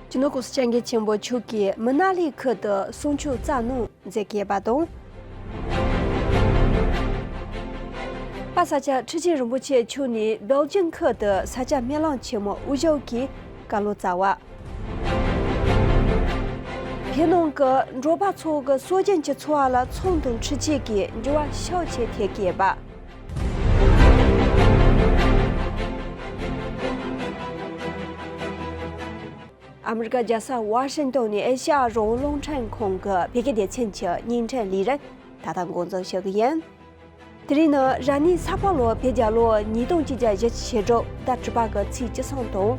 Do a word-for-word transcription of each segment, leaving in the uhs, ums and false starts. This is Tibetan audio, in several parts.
སྤྱི་ནོར་༸གོང་ས་༸སྐྱབས་མགོན་ཆེན་པོ་མཆོག་གིས་མི་ན་ལི་ཁུལ་དུ་གསུང་ཆོས་སྩལ་གནང་མཛད་ཡོད་པ་དང་། དཔལ་ས་སྐྱ་ཁྲི་ཆེན་རིན་པོ་ཆེ་མཆོག་ནས་སྦེལ་ཇམ་ཁུལ་དུ་ས་སྐྱ་སྨོན་ལམ་ཆེན་མོ་དབུ་བཞུགས་ཀྱིས་བཀའ་སློབ་སྩལ་བ། བོད་ནང་གི་འབྲོག་པ་ཚོ་གི་སྲོལ་རྒྱུན་གྱི་འཚོ་བ་ལ་ཚོང་དང་འཕྲུལ་ཆས་ཀྱི་འགྱུར་བ་ཤུགས་ཆེ་ཐེབས་ཀྱི་ཡོད་པ། ཨ་མི་རི་ཀ་རྒྱལ་ས་ཝ་ཤིང་ཏོན་ནས་ཨེ་ཤ་ཡ་རང་དབང་རླུང་འཕྲིན་ཁང་གི་བོད་སྐད་སྡེ་ཚན་གྱི་བརྙན་འཕྲིན་ལས་རིམ་ད་ལྟ་འགོ་འཛུགས་ཞུ་གི་ཡིན། དེ་རིང་ནི་རབ་གནས་ས་ཕག་ལོ་བོད་རྒྱལ་ལོ་ཉིས་སྟོང་ཆིག་བརྒྱ་བཞི་བཅུ་ཞེ་དྲུག་ཟླ་དྲུག་པ་གི་ཚེས་བཅུ་གསུམ་དང་།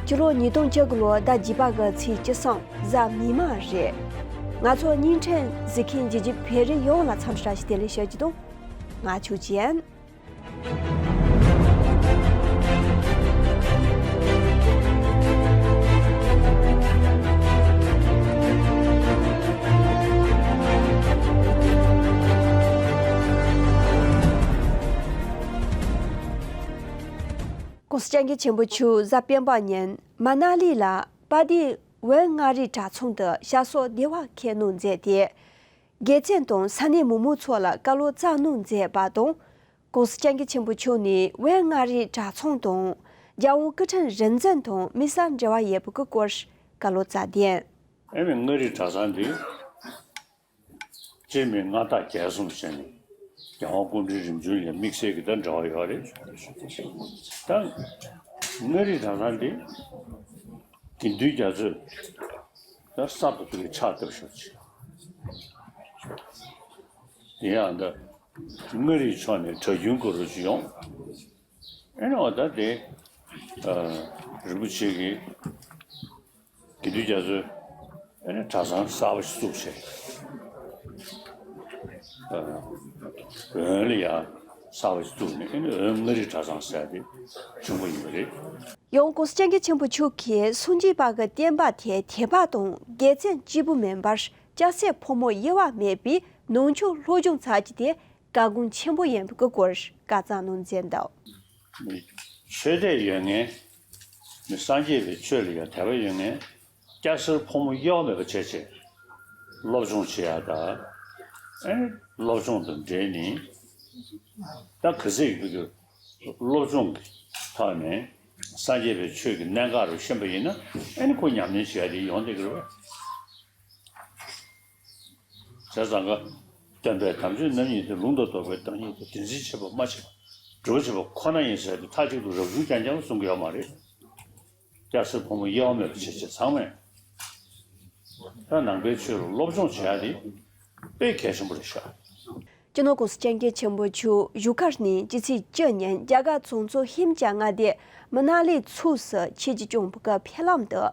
སྤྱི་ལོ་ཉིས་སྟོང་བཅུ་དགུ་ལོ་ཟླ་བརྒྱད་པ་གི་ཚེས་བཅུ་གསུམ་གཟའ་མིག་དམར་རེད། ང་ཚོ་བརྙན་འཕྲིན་གཟིགས་མཁན་རྒྱལ་སྤྱིའི་བོད་རིགས་ཡོངས་ལ་འཚམས་འདྲི་བཀྲ་ཤིས་བདེ་ལེགས་ཞུ་རྒྱུ་དང་། ང་ཆོས་ཅན། ༸གོང་ས་༸སྐྱབས་མགོན་ཆེན་པོ་མཆོག་གཟའ་སྤེན་པ་ཉིན་མ་ན་ལི་ལ་པ་ཏི་བོད་མངའ་རིས་གྲྭ་ཚང་དུ་ཞབས་སོར་བདེ་བར་འཁོད་གནང་མཛད་དེ། དགེ་རྒན་དང་ས་གནས་མི་མང་ཚོ་ལ་བཀའ་སློབ་སྩལ་གནང་མཛད་པ་དང་། ༸གོང་ས་༸སྐྱབས་མགོན་ཆེན་པོ་མཆོག་ནས་བོད་མངའ་རིས་གྲྭ་ཚང་དང་རྒྱལ་དབང་སྐུ་ཕྲེང་རིམ་འཛིན་དང་དམིགས་བསལ་འབྲེལ་བ་ཡོད་པའི་སྐོར་བཀའ་སློབ་སྩལ་དོན། ཨེ་མི་མངའ་རིས་གྲྭ་ཚང་འདི་སྤྱིར་མི་མངའ་བདག་རྒྱལ་གསུམ་ཟེར་ནས་རྒྱལ་དབང་སྐུ་ཕྲེང་རིམ་བྱོན་ལ་དམིགས་བསལ་གྱི་ད་འབྲེལ་བ་ཡོད་རེད། ད་མངའ་རིས་གྲྭ་ཚང་འདི་དགེ་འདུན་རྒྱ་མཚོས་ད་གསར་དུ་དེ་གའི་ཕྱག་བཏབ་ཤོག་ཅིག་དེ་ཡང་ད་མངའ་རིས་ཕྱོགས་ནས་གྲྭ་རྒྱུན་སྐོར་རུ་ཅིག་ཡོང་། ཨེ་ནི་འོ་ད་དེ་ཨ་རིན་པོ་ཆེ་གིས་དགེ་འདུན་རྒྱ་མཚོས་ཨེ་ནི་གྲྭ་ཚང་གསར་པ་ཞིག་བཙུགས་བྱས། ཨ་བོན་ལ་ཡང་གསར་པ་ཞིག་བཙུགས་ནས་ཨེ་ནི་བོན་མངའ་རིས་གྲྭ་ཚང་ཟེར་ཡ་དེ་བྱུང་བ་ཡིན་པ་རེད། ཡང་༸གོང་ས་༸སྐྱབས་མགོན་ཆེན་པོ་མཆོག་གིས་སངས་རྒྱས་པ་གི་བསྟན་པ་དེ་དད་པ་དང་དགེ་མཚན་གཅིག་པུ་མིན་པར་སྐྱ་སེར་ཕོ་མོ་དབྱེ་བ་མེད་པའི་ནང་ཆོས་སློབ་སྦྱོང་བྱ་རྒྱུ་དེ་གལ་འགངས་ཆེན་པོ་ཡིན་པའི་སྐོར་བཀའ་སྩལ་གནང་མཛད་འདུག་ཆོས་དད་ཡོད་མཁན། མི་སངས་རྒྱས་པའི་ཆོས་ལ་ཡང་དད་པ་ཡོད་མཁན། སྐྱ་སེར་ཕོ་མོ་དབྱེ་བ་མེད་པ་བྱས་བྱས་སློབ་སྦྱོང་བྱེད་ཡ་ད། ཨེ་སློབ་སྦྱོང་དང་འབྲེལ་ནས་ད་ག་ཚད་ཡོད་པའི་སློབ་སྦྱོང་གི་ཐོག་ནས་སངས་རྒྱས་པའི་ཆོས་ཀྱི་གནད་འགག་རུ་ཤེས་པ་ཡིན་ན་ཨེ་ནི་ཁོ་ཉམས་ལེན་བྱེད་ཡ་དེ་ཡོང་བསྡད་ཀྱི་རེད་པ། བྱས་ཙང་ཀ་སྟོན་པས་དམ་ཆོས་རྣམ་གཉིས་ཏེ། ལུང་དང་རྟོགས་པའི་བདག་ཉིད་དེ། དེ་འཛིན་བྱེད་པ་སྨྲ་བྱེད་པ། སྒྲུབ་པ་བྱེད་པ་ཁོ་ན་ཡིན་ཟེར་ཏེ་མཐའ་གཅིག་ཏུ་རབ་བྱུང་རྐྱང་རྐྱང་གསུང་གི་ཡོད་མ་རེད། སྐྱ་སེར་ཕོ་མོ་དབྱེ་བ་མེད་པ་བྱས་བྱས་ཚང་མས་ད་ནང་པའི་ཆོས་ལ་སློབ་སྦྱོང་བྱེད་ཡ་དེ་དཔེ་གལ་ཆེན་པོ་རེད་ཤག་སྤྱི་ནོར་༸གོང་ས་༸སྐྱབས་མགོན་ཆེན་པོ་མཆོག་བཞུགས་སྒར་ནས་སྤྱི་ཚེས་བཅུ་ཉིན་རྒྱ་གར་གཙོ་བོ་ཧི་མ་ཅལ་མངའ་སྡེ་མ་ན་ལི་ཕྱོགས་སུ་ཆིབས་བསྒྱུར་བསྐྱངས་པའི་ཕེབས་ལམ་དུ།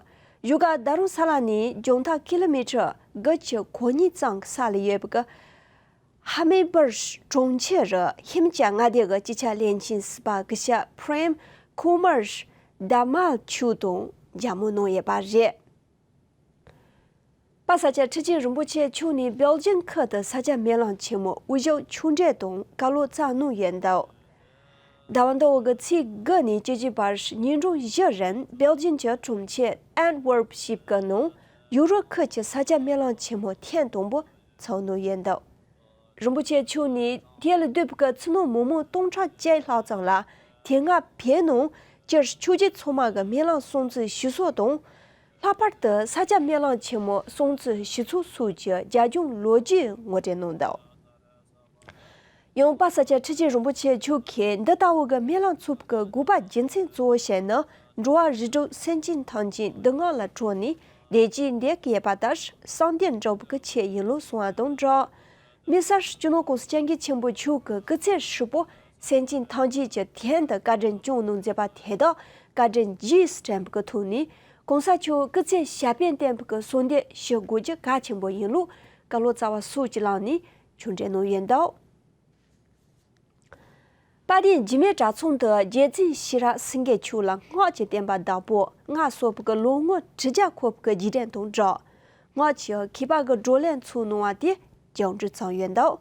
བཞུགས་སྒར་རྡ་རམ་ས་ལ་ནས་རྒྱང་ཐག་ཀི་ལོ་མི་ཊར་དགུ་བཅུ་གོ་གཉིས་ཙམ་གྱི་ས་ལ་ཡོད་པའི་ཧ་མི་བར་གྲོང་ཁྱེར་རུ་ཧི་མ་ཅལ་མངའ་སྡེ་གི་སྤྱི་ཁྱབ་བློན་ཆེན་ཟུར་པ་སྐུ་ཞབས་པྲེམ་ཀུ་མར་དཱ་མལ་མཆོག་དང་མཇལ་མོལ་གནང་ཡོད་པ་རེད། དཔལ་ས་སྐྱ་ཁྲི་ཆེན་རིན་པོ་ཆེ་མཆོག་ནས་སྦེལ་ཇམ་ཁུལ་དུ་ས་སྐྱ་སྨོན་ལམ་ཆེན་མོ་དབུ་བཞུགས་ཆོས་འབྲེལ་དང་བཀའ་སློབ་སྩལ་གནང་ཡོད་འདུག་ཟླ་བ་འདི་འོག་གི་ཚེས་དགུ་ནས་བཅུ་གཅིག་བར་ཉིན་གྲངས་བཞི་རིང་སྦེལ་ཇམ་གྱི་གྲོང་ཁྱེར་ཨན་ཊ་ཝེར་པ་ཞིག་གི་ནང་ཡུ་རོབ་ཁུལ་གྱི་ས་སྐྱ་སྨོན་ལམ་ཆེན་མོ་ཐེངས་དང་པོ་འཚོགས་གནང་ཡོད་འདུག་རིན་པོ་ཆེ་མཆོག་ནས་དེ་ལ་སྡོད་པའི་ཕྱི་ནང་མི་མང་སྟོང་ཕྲག་གཅིག་ལྷག་ཙམ་ལ་དེ་སྔ་བོད་ནང་སྤྱིར་ཆོས་བརྒྱུད་ཚང་མ་གི་སྨོན་ལམ་སྲུང་བརྩི་ཞུ་སྲོལ་དང་། ལྷག་པར་དུ་ས་སྐྱ་སྨོན་ལམ་ཆེན་མོ་སྲུང་བརྩི་ཞུ་ཚུལ་སོགས་ཀྱི་རྒྱབ་ལྗོངས་ལོ་རྒྱུས་ངོ་སྤྲོད་གནང་འདུག་ཡང་དཔལ་ས་སྐྱ་ཁྲི་ཆེན་རིན་པོ་ཆེ་མཆོག་གིས་འདི་ལྟ་བུ་གི་སྨོན་ལམ་འཚོགས་པའི་དགོས་པ་རྒྱུ་མཚན་གཙོ་བོ་ཞིག་ནི་འགྲོ་བ་རིགས་དྲུག་སེམས་ཅན་ཐམས་ཅད་སྡུག་བསྔལ་ལ་གྲོལ་ནས་བདེ་སྐྱིད་འདོད་ཀྱི་ཡོད་པ་ལྟར་སངས་རྒྱས་འགྲུབ་པའི་ཆེད་ཡིན་ལུགས་གསུངས་པ་དང་སྦྲགས། དམིགས་བསལ་སྤྱི་ནོར་༸གོང་ས་༸སྐྱབས་མགོན་ཆེན་པོ་མཆོག་གིས་སྐུ་ཚེ་ཧྲིལ་པོ་སེམས་ཅན་ཐམས་ཅད་ཀྱི་དོན་དུ་བཀའ་དྲིན་བསྐྱངས་གནང་མཛད་པ་དེ་དག་བཀའ་དྲིན་རྗེས་སུ་དྲན་པའི་ཐོག་ནས་༸གོང་ས་མཆོག་སྐུ་ཚེ་ཞབས་པད་བརྟན་པའི་གསོལ་འདེབས་ཞུ་དགོས་རྒྱུ་གལ་ཆེན་པོ་ཡིན་ལུགས་བཀའ་སློབ་སྩལ་བ་སོགས་ཀྱི་ལམ་ནས་ཆོས་འབྲེལ་གནང་ཡོད་འདུག་དཔལ་ལྡན་འཇིགས་མེད་གྲྭ་ཚང་དུ་རྗེ་བཙུན་ཤེས་རབ་སེང་གེ་མཆོག་ལ་སྔགས་ཀྱི་བསྟན་པ་བདག་པོ་མངའ་གསོལ་བའི་ལོ་ངོ་དྲུག་བརྒྱ་འཁོར་བའི་རྗེས་དྲན་དང་སྦྲགས། སྔགས་ཀྱི་མཁས་པ་གི་བགྲོ་གླེང་ཚོགས་གནང་བ་དེ་མཇལ་འཕྲད་གནང་ཡོད་འདུག་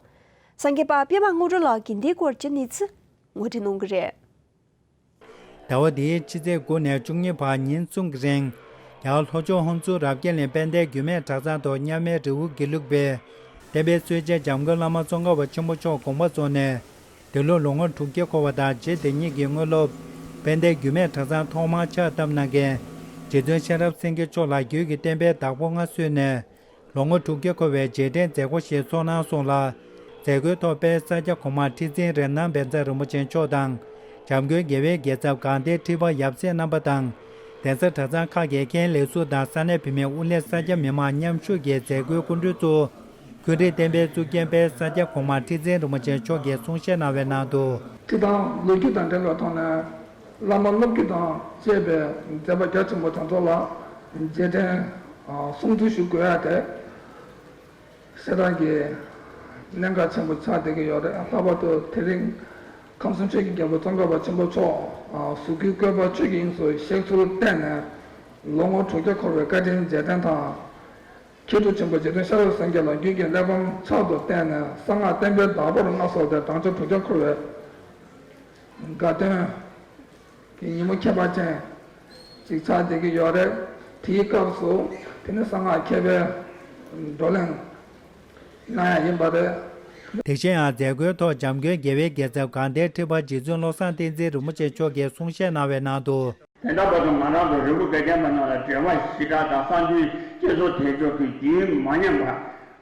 གསར་འགོད་པ་པད་མ་དངོས་གྲུབ་ལགས་ཀྱིས་འདིའི་སྐོར་གྱི་གནས་ཚུལ་ངོ་སྤྲོད་གནང་གི་རེད། ཟླ་བ་འདིའི་ཕྱི་ཚེས་དགུ་ནས་བཅུ་གཉིས་བར་ཉིན་གསུམ་གྱི་རིང་ རྒྱ་གར་ལྷོ་ཕྱོགས་ཧོན་སུར་རབ་རྒྱས་གླིང་དཔལ་ལྡན་རྒྱུད་སྨད་གྲྭ་ཚང་དུ་མཉམ་མེད་རི་བོ་དགེ་ལུགས་པའི་བསྟན་པའི་སྲོལ་འབྱེད་འཇམ་མགོན་བླ་མ་ཙོང་ཁ་པ་ཆེན་པོ་མཆོག་དགོངས་པ་རྫོགས་ནས། འདི་ལོ་ལོ་ངོ་དྲུག་བརྒྱ་འཁོར་བ་དང་རྗེ་དེ་ཉིད་ཀྱི་དངོས་སློབ། དཔལ་ལྡན་རྒྱུད་སྨད་གྲྭ་ཚང་ཐོག་མར་ཕྱག་བཏབ་གནང་མཁན་རྗེ་བཙུན་ཤེས་རབ་སེང་གེ་མཆོག་ལ་རྒྱུད་ཀྱི་བསྟན་པའི་བདག་པོ་མངའ་གསོལ་ནས། ལོ་ངོ་དྲུག་བརྒྱ་འཁོར་བའི་རྗེས་དྲན་མཛད་སྒོ་ཞིག་ཚོགས་གནང་སོང་ལ། མཛད་སྒོའི་ཐོག་དཔལ་ས་སྐྱ་གོང་མ་ཁྲི་འཛིན་རེད་ནང་བཛྲ་རིན་པོ་ཆེ་མཆོག་དང་། འཇམ་མགོན་རྒྱལ་བའི་རྒྱལ་ཚབ་དགའ་ལྡན་ཁྲི་པ་ཡབ་སྲས་རྣམ་པ་དང་། གདན་ས་གྲྭ་ཚང་ཁག་གི་མཁན་ལས་ཟུར་དང་ས་གནས་བུད་མེད་དབུ་བླས་ས་སྐྱ་མི་མང་མཉམ་ཞུགས་ཀྱིས་མཛད་སྒོའི་སྐུ་མགྲོན་གཙོ་བོ། ཀུན་རིག་བསྟན་པའི་གཙུག་རྒྱན་དཔལ་ས་སྐྱ་གོང་མ་ཁྲི་འཛིན་རིན་པོ་ཆེ་མཆོག་གིས་གསུང་བཤད་གནང་བའི་ནང་དུ། སྤྱི་དང་ལོ་རྒྱུས་དང་འབྲེལ་བའི་ཐོག་ནས་བླ་མ་སློབ་བརྒྱུད་དང་བཅས་པའི་མཛད་པ་རྒྱ་ཆེན་པོ་དེ་ཚོ་ལ་རྗེས་དྲན་སྲུང་བརྩི་ཞུ་དགོས་ཡ་དེ། བཤད་སྟངས་ཀྱི་གནད་འགག་ཆེན་པོ་ཆགས་བསྡད་ཀྱི་ཡོད་རེད། ལྷག་པར་དུ་དེ་རིང་ཁམས་གསུམ་ཆོས་ཀྱི་རྒྱལ་པོ་ཙོང་ཁ་པ་ཆེན་པོ་མཆོག་གཟུགས་སྐུའི་བཀོད་པ་ཆོས་ཀྱི་དབྱིངས་སུ་གཤེགས་ཚུལ་བརྟེན་ནས་ལོ་ངོ་དྲུག་བརྒྱ་འཁོར་བའི་བཀའ་དྲིན་རྗེས་དྲན་དང་། མཁས་གྲུབ་ཆེན་པོ་རྗེ་བཙུན་ཤེས་རབ་སེང་གེ་ལ་རྒྱུད་ཀྱི་གླེགས་བམ་ཕྱག་ཏུ་བསྟན་ནས་གསང་སྔགས་བསྟན་པའི་བདག་པོར་མངའ་གསོལ་ཏེ་བགྲང་བྱ་དྲུག་བརྒྱ་འཁོར་བའི་དགའ་སྟོན་གྱི་ཉིན་མོ་ཁྱད་པར་ཅན་ཅིག་ཆགས་བསྡད་ཀྱི་ཡོད་རེད། དེའི་སྐབས་སུ་དེ་ནི་གསང་སྔགས་མཁས་པའི་བགྲོ་གླེང་གནང་ཡ་ཡིན་པ་རེད། དེ་བཞིན་ཡང་མཛད་སྒོའི་ཐོག་འཇམ་མགོན་རྒྱལ་བའི་རྒྱལ་ཚབ་དགའ་ལྡན་ཁྲི་པ་རྗེ་བཙུན་བློ་བཟང་བསྟན་འཛིན་རིན་པོ་ཆེ་མཆོག་གིས་གསུང་བཤད་གནང་བའི་ནང་དུ། དེ་འདྲ་བར་དུ་ང་རང་ཚོ་རི་བོ་དགེ་ལྡན་པ་རྣམས་ལ་འབྲེལ་བ་ཞེ་དྲག་དང་གསང་འདུས་བསྐྱེད་རྫོགས་དལ་འབྱོར་གྱི་རྒྱུན་མ་ཉམས་པ།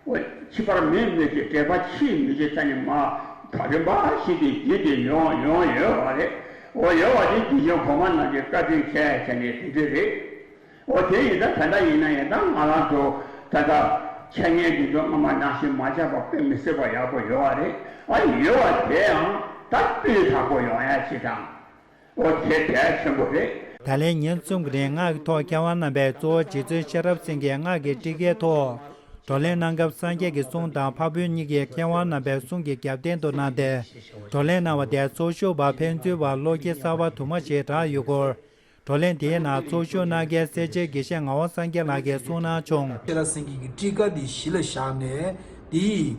འོ་ཕྱི་བར་མེད་མི་ཞིག་འབྲེལ་པ་ཕྱིའི་མི་ཞིག་ས་ནས་མ་ད་རིམ་པ་ཞིག་གིས་རྒྱུད་དེ་ཡོང་ཡོང་ཡོད་པ་རེད། འོ་ཡོད་པ་དེ་དགེ་སློང་གོང་མ་རྣམས་ཀྱིས་བཀའ་དྲིན་ཆེ་བྱས་ནས་དེ་འདྲ་རེད། འོ་དེ་ཡིན་ད་ད་ལྟ་ཡིན་ན་ཡང་ད་ང་རང་ཚོ་ད་ལྟ་འཆད་ཉན་འདི་ཚོ་སྔ་མ་ནང་བཞིན་མ་ཆགས་པ་དཔེ་མི་སྲིད་པ་ཡག་པོ་ཡོད་པ་རེད། ཨ་ཡོད་པ་དེ་ཡང་ད་སྤུས་དག་པོ་ཡོང་ཡ་ཅིག་དང་། འོ་དེ་གལ་ཆེན་པོ་རེད། ད་ལན་ཉིན་གསུམ་གྱི་རིང་སྔགས་ཀྱི་ཐོག་མཁས་དབང་རྣམ་པས་གཙོ་བོ་རྗེ་བཙུན་ཤེས་རབ་སེང་གེའི་སྔགས་ཀྱི་ཊཱི་ཀའི་ཐོག་བགྲོ་གླེང་གནང་སྐབས་སངས་རྒྱས་ཀྱི་གསུང་དང་འཕགས་བོད་གཉིས་ཀྱི་མཁས་དབང་རྣམ་པའི་གསུང་གི་རྒྱབ་རྟེན་དུ་གནང་སྟེ། བགྲོ་གླེང་གནང་བ་དེར་ཚོགས་ཞུགས་པ་ཕན་ཚུན་བར་བློ་སྐྱེད་གསར་པ་དུ་མ་ཞིག་བསྒྲགས་ཡོད་སྐོར། བགྲོ་གླེང་དེའི་ནང་ཚོགས་ཞུགས་གནང་མཁན་སེར་བྱེས་དགེ་བཤེས་ངག་དབང་སངས་རྒྱས་ལགས་ཀྱིས་གསུངས་གནང་བྱུང་། ཤེས་རབ་སེང་གེ་གི་ཊཱི་ཀ་འདི་གཞི་ལ་བཞག་ནས་དེའི་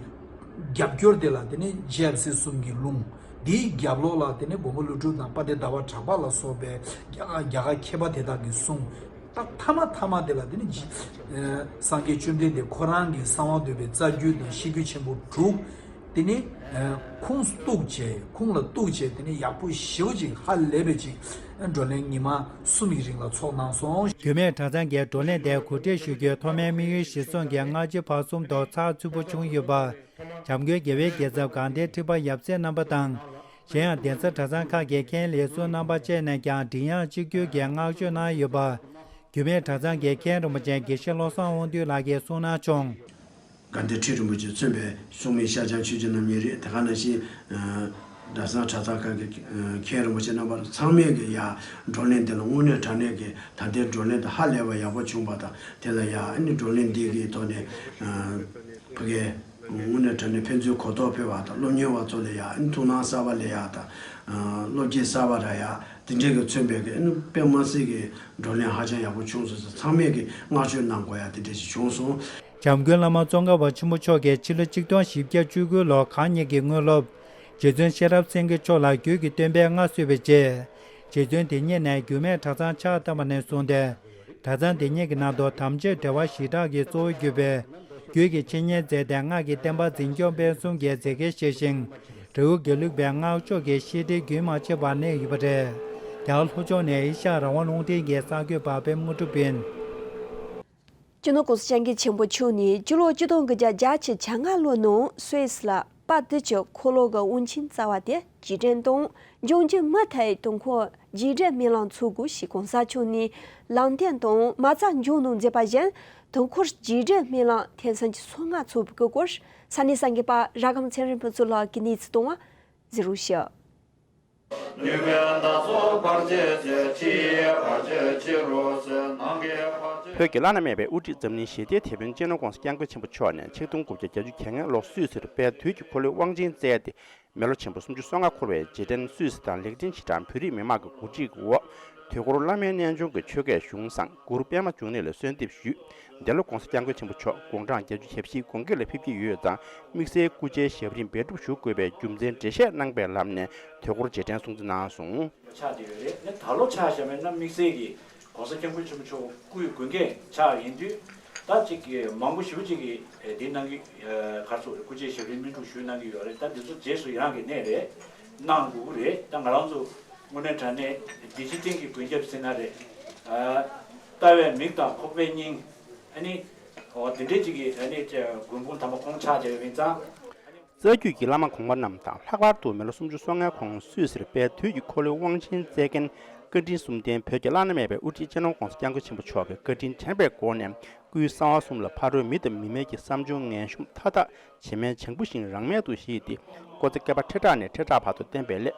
རྒྱབ་སྐྱོར་དེ་ལ་དེ་ནི་ཇེ་ཨར་སི་གསུམ་གྱི་ལུང་། དེའི་རྒྱབ་ལོགས་ལ་དེ་ནི་མགོན་པོ་ཀླུ་སྒྲུབ་དང་དཔལ་ལྡན་ཟླ་བ་གྲགས་པ་ལ་སོགས་པའི་རྒྱ་གར་རྒྱ་གར་མཁས་པ་དེ་དག་གི་གསུང་། ད་མཐའ་མ་མཐའ་མ་དེ་ལ་དེ་ནི་ཇི་ཨ་སངས་རྒྱས་བཅོམ་ལྡན་འདས་ཁོ་རང་གི་གསང་བ་འདུས་པའི་རྩ་རྒྱུད་དང་ཤེས་རྒྱུད་ཆེན་པོ་དྲུག། དེ་ནི་ཨ་ཁུངས་གཏུགས་བྱས། ཁུངས་ལ་གཏུགས་བྱས། དེ་ནི་ཡག་པོ་ཞེ་པོ་ཅིག་ཧ་ལས་པའི་ཅིག་བགྲོ་གླེང་ཉི་མ་གསུམ་གྱི་རིང་ལ་ཚོགས་གནང་སོང་། རྒྱུད་སྨད་གྲྭ་ཚང་གིས་བགྲོ་གླེང་དེ་གོ་སྒྲིག་ཞུ་རྒྱུའི་ཐོག་མའི་དམིགས་ཡུལ་གཞིར་བཟུང་གིས་སྔ་ཕྱི་བར་གསུམ་དུ་ཚགས་ཚུད་པོ་བྱུང་ཡོད་པ། འཇམ་མགོན་རྒྱལ་བའི་རྒྱལ་ཚབ་དགའ་ལྡན་ཁྲི་པ་ཡབ་སྲས་རྣམ་པ་དང་། གཞན་ཡང་གདན་ས་གྲྭ་ཚང་ཁག་གི་མཁན་ལས་ཟུར་རྣམ་པ་བཅས་ནས་ཀྱང་མགྲིན་དབྱངས་གཅིག་གྱུར་གྱིས་བསྔགས་བརྗོད་གནང་ཡོད་པ། རྒྱུད་སྨད་གྲྭ་ཚང་གི་མཁན་རིན་པོ་ཆེ་དགེ་བཤེས་བློ་བཟང་དབང་འདུས་ལགས་ཀྱིས་གསུངས་གནང་བྱུང་། དགའ་ལྡན་ཁྲི་རིན་པོ་ཆེས་མཚོན་པའི་སྲུང་མའི་ཤཱཀྱ་ཆོས་ཀྱི་རྣམ་གཉིས་རེད། དེ་ག་ནང་བཞིན་གྲྭ་ཚང་གྲྭ་ཚང་ཁག་གི་མཁན་རིན་པོ་ཆེ་རྣམ་པ་ཚང་མས་ཀྱི་ཡ་བགྲོ་གླེང་འདི་ལ་དངོས་གནས་དྲང་གནས་ཀྱི་ད་ལྟའི་བགྲོ་གླེང་དེ་ཧ་ལས་པ་ཡག་པོ་བྱུང་བ་དང་། དེ་ལ་ཡ་ཨ་ནི་བགྲོ་གླེང་འདི་གི་ཐོག་ནས་ཕ་གའི་དངོས་གནས་དྲང་གནས་ཕན་ཚུན་གོ་རྟོགས་འཕེལ་བ་དང་། སློབ་གཉེར་བ་ཚོ་ལ་ཡ་ཨ་ནི་ཐུགས་སྣང་གསར་པ་ལས་ཡ་དང་། བློ་སྐྱེད་གསར་པ་ར་ཡ་དེ་འདྲས་ཀྱི་མཚོན་པའི་གི་ཨ་ནི་དཔེ་མ་སྲིད་ཀྱི་བགྲོ་གླེང་ཧ་ཅང་ཡག་པོ་བྱུང་སོང་ཟེར་ཚང་མས་ཀྱི་བསྔགས་བརྗོད་གནང་དགོས་ཡ་དེ་འདྲས་ཞིག་བྱུང་སོང་། འཇམ་མགོན་བླ་མ་ཙོང་ཁ་པ་ཆེན་པོ་མཆོག་གིས་ཕྱི་ལོ་ཆིག་སྟོང་བཞི་བརྒྱ་བཅུ་དགུ་ལོར་གང་ཉིད་ཀྱི་དངོས་སློབ་རྗེ་བཙུན་ཤེས་རབ་སེང་གེ་མཆོག་ལ་རྒྱུད་ཀྱི་བསྟན་པའི་མངའ་གསོལ་བའི་རྗེས། རྗེ་བཙུན་དེ་ཉིད་ནས་རྒྱུད་སྨད་གྲྭ་ཚང་ཕྱག་བཏབ་པ་ནས་བཟུང་སྟེ། གྲྭ་ཚང་དེ་ཉིད་ཀྱི་ནང་དུ་དམ་ཆོས་འབྲེལ་བ་ཞི་དྲག་གི་གཙོ་བོ་གྱུར་པའི་རྒྱུད་ཀྱི་འཆད་ཉན་མཛད་དེ། སྔགས་ཀྱི་བསྟན་པ་འཛིན་སྐྱོང་སྤེལ་གསུམ་གྱི་མཛད་འགན་བཞེས་ཤིང་། རི་བོ་དགེ་ལུགས་པའི་སྔགས་ཕྱོགས་ཀྱི་བཤད་ཁྲིད་རྒྱུན་མ་ཆད་པར་གནས་ཡོད་པ་རེད། རྒྱ་གར་ལྷོ་ཕྱོགས་ནས་ཨེ་ཤ་ཡ་རང་དབང་རླུང་འཕྲིན་གྱི་གསར་འགོད་པ་པད་མ་དངོས་གྲུབ་ཡིན། སྤྱི་ནོར་༸གོང་ས་༸སྐྱབས་མགོན་ཆེན་པོ་མཆོག་ནས་སྤྱི་ལོ་ཆིག་སྟོང་དགུ་བརྒྱ་བརྒྱད་ཅུ་གྱ་ལྔ་ལོའི་ནང་སུད་སི་ལ་དཔའ་བདུད་ཀྱི་འཁོར་ལོ་གི་དབང་ཆེན་རྩ་བ་དེ་རྗེས་དྲན་དང་འབྱུང་འགྱུར་མུ་མཐའི་དུས་འཁོར་རྗེས་དྲན་སྨོན་ལམ་འཚོགས་དགོས་ཞེས་༸གོང་ས་མཆོག་ནས་ལམ་སྟོན་དང་མ་རྩ་འཇོག་གནང་མཛད་པ་བཞིན། དུས་འཁོར་རྗེས་དྲན་སྨོན་ལམ་ཐེངས་སུམ་ཅུ་སོ་ལྔ་འཚོགས་པའི་སྐོར་ས་གནས་གསར་འགོད་པ་ར་སྒམ་ཚེ་རིང་ཕུན་ཚོགས་ལགས་ཀྱིས་གནས་ཚུལ་བཏང་བ་གཟིགས་རོགས་ཞུ། ནུས་པའི་མདའ་སོགས་བར་ཆད་བཅས། ཕྱི་ཡི་བར་ཆད་ཕྱི་རུ་སེལ། ནང་གི་བར་ཆད། བོད་ཀྱི་བླ་ན་མེད་པའི་དབུ་ཁྲིད་འཛམ་གླིང་ཞི་བདེའི་དེད་དཔོན་སྤྱི་ནོར་༸གོང་ས་༸སྐྱབས་མགོན་ཆེན་པོ་མཆོག་ནས་ཆིག་སྟོང་དགུ་བརྒྱ་གྱ་གཉིས་ལོར་སུད་སིར་དཔལ་དུས་ཀྱི་འཁོར་ལོའི་དབང་ཆེན་སྩལ་ཏེ། མི་ལོ་ཆེན་པོ་སུམ་ཅུ་སོ་ལྔ་འཁོར་བའི་རྗེས་དྲན་སུད་སི་དང་ལེགས་ལྡན་ཕྱི་དྲང་བོད་རིགས་མི་མང་གི་གོ་སྒྲིག་འོག་དུས་འཁོར་བླ་མའི་རྣལ་འབྱོར་གྱི་ཆོ་གས་གཞུང་བསྲངས། གུ་རུ་པདྨ་འབྱུང་གནས་ལ་གསོལ་འདེབས་ཞུས། འདི་ལོ་༸གོང་ས་༸སྐྱབས་མགོན་ཆེན་པོ་མཆོག་དགུང་གྲངས་བརྒྱད་ཅུ་གྱ་བཞི་དགུང་སྐེ་ལ་ཕེབས་ཀྱི་ཡོད་ཙང་། དམིགས་བསལ་སྐུ་ཕྱྭའི་ཞབས་རིམ་འབད་སྒྲུབ་ཞུ་དགོས་པའི་རྒྱུ་མཚན་འགྲེལ་བཤད་གནང་པའི་ལམ་ནས་དུས་འཁོར་རྗེས་དྲན་སྲུང་བརྩི་གནང་སོང་། ཆགས་ཀྱི་ཡོད་རེད། ནི་ད་ལོ་ཆ་བཞག་པ་ཡིན་ན་དམིགས་བསལ་གྱི་ ༸གོང་ས་༸སྐྱབས་མགོན་ཆེན་པོ་མཆོག་སྐུའི་མགོན་སྐྱབས་ཆགས་ཡིན་དུས། ད་ཅིག་མང་པོ་ཞེ་པོ་ཅིག་གིས་འདི་གནང་གི་ག་རེ་ཟེར། སྐུ་ཕྱྭའི་ཞབས་རིམ་སྨིན་སྒྲུབ་ཞུས་གནང་གི་ཡོད་རེད། ད་འདི་ཚོ་རྗེས་སུ་ཡི་རང་གི་གནས་རེད། གནང་དགོས་ཀྱི་རེད། ད་ང་རང་ཚོ་དངོས་གནས་དྲང་གནས་བདེ་སྐྱིད་ཅན་གྱི་མགོན་སྐྱབས་ཟེར་ན་རེད། ལྟ་བའི་མིག་དང་ཁོག་པའི་སྙིང་། ཨ་ནི་འོ་དེ་འདྲའི་ཅིག་གི་ཨ་ནི་མགོན་དཔུང་དམ་པ་ཁོང་ཆགས་བསྡད་པ་ཡིན་ཙང་། རྩ་རྒྱུད་ཀྱི་བླ་མ་གོང་མ་རྣམས་དང་། ལྷག་པར་དུ་མི་ལོ་སུམ་ཅུ་སོ་ལྔའི་གོང་སུད་སིར་དཔལ་དུས་ཀྱི་འཁོར་ལོའི་དབང་ཆེན་བསྩལ་མཁན་བཀའ་དྲིན་གསུམ་ལྡན་བོད་ཀྱི་བླ་ན་མེད་པའི་དབུ་ཁྲིད་སྤྱི་ནོར་༸གོང་ས་༸སྐྱབས་མགོན་ཆེན་པོ་མཆོག་གི་བཀའ་དྲིན་དྲན་པའི་སྒོ་ནས། སྐུའི་གསང་བ་གསུམ་ལ་ཕ་རོལ་མི་དང་མི་མེད་ཀྱི་བསམ་བྱུང་ངན་ཤོམ་མཐའ་དག་བྱེ་མའི་བྱང་བུ་བཞིན་རང་མལ་དུ་ཞི་སྟེ། ཀོ་ཙེ་བསྐལ་པ་ཁྲི་ཕྲག་ནས་ཁྲི་ཕྲག་བར་དུ་བརྟན་པའི་སླད།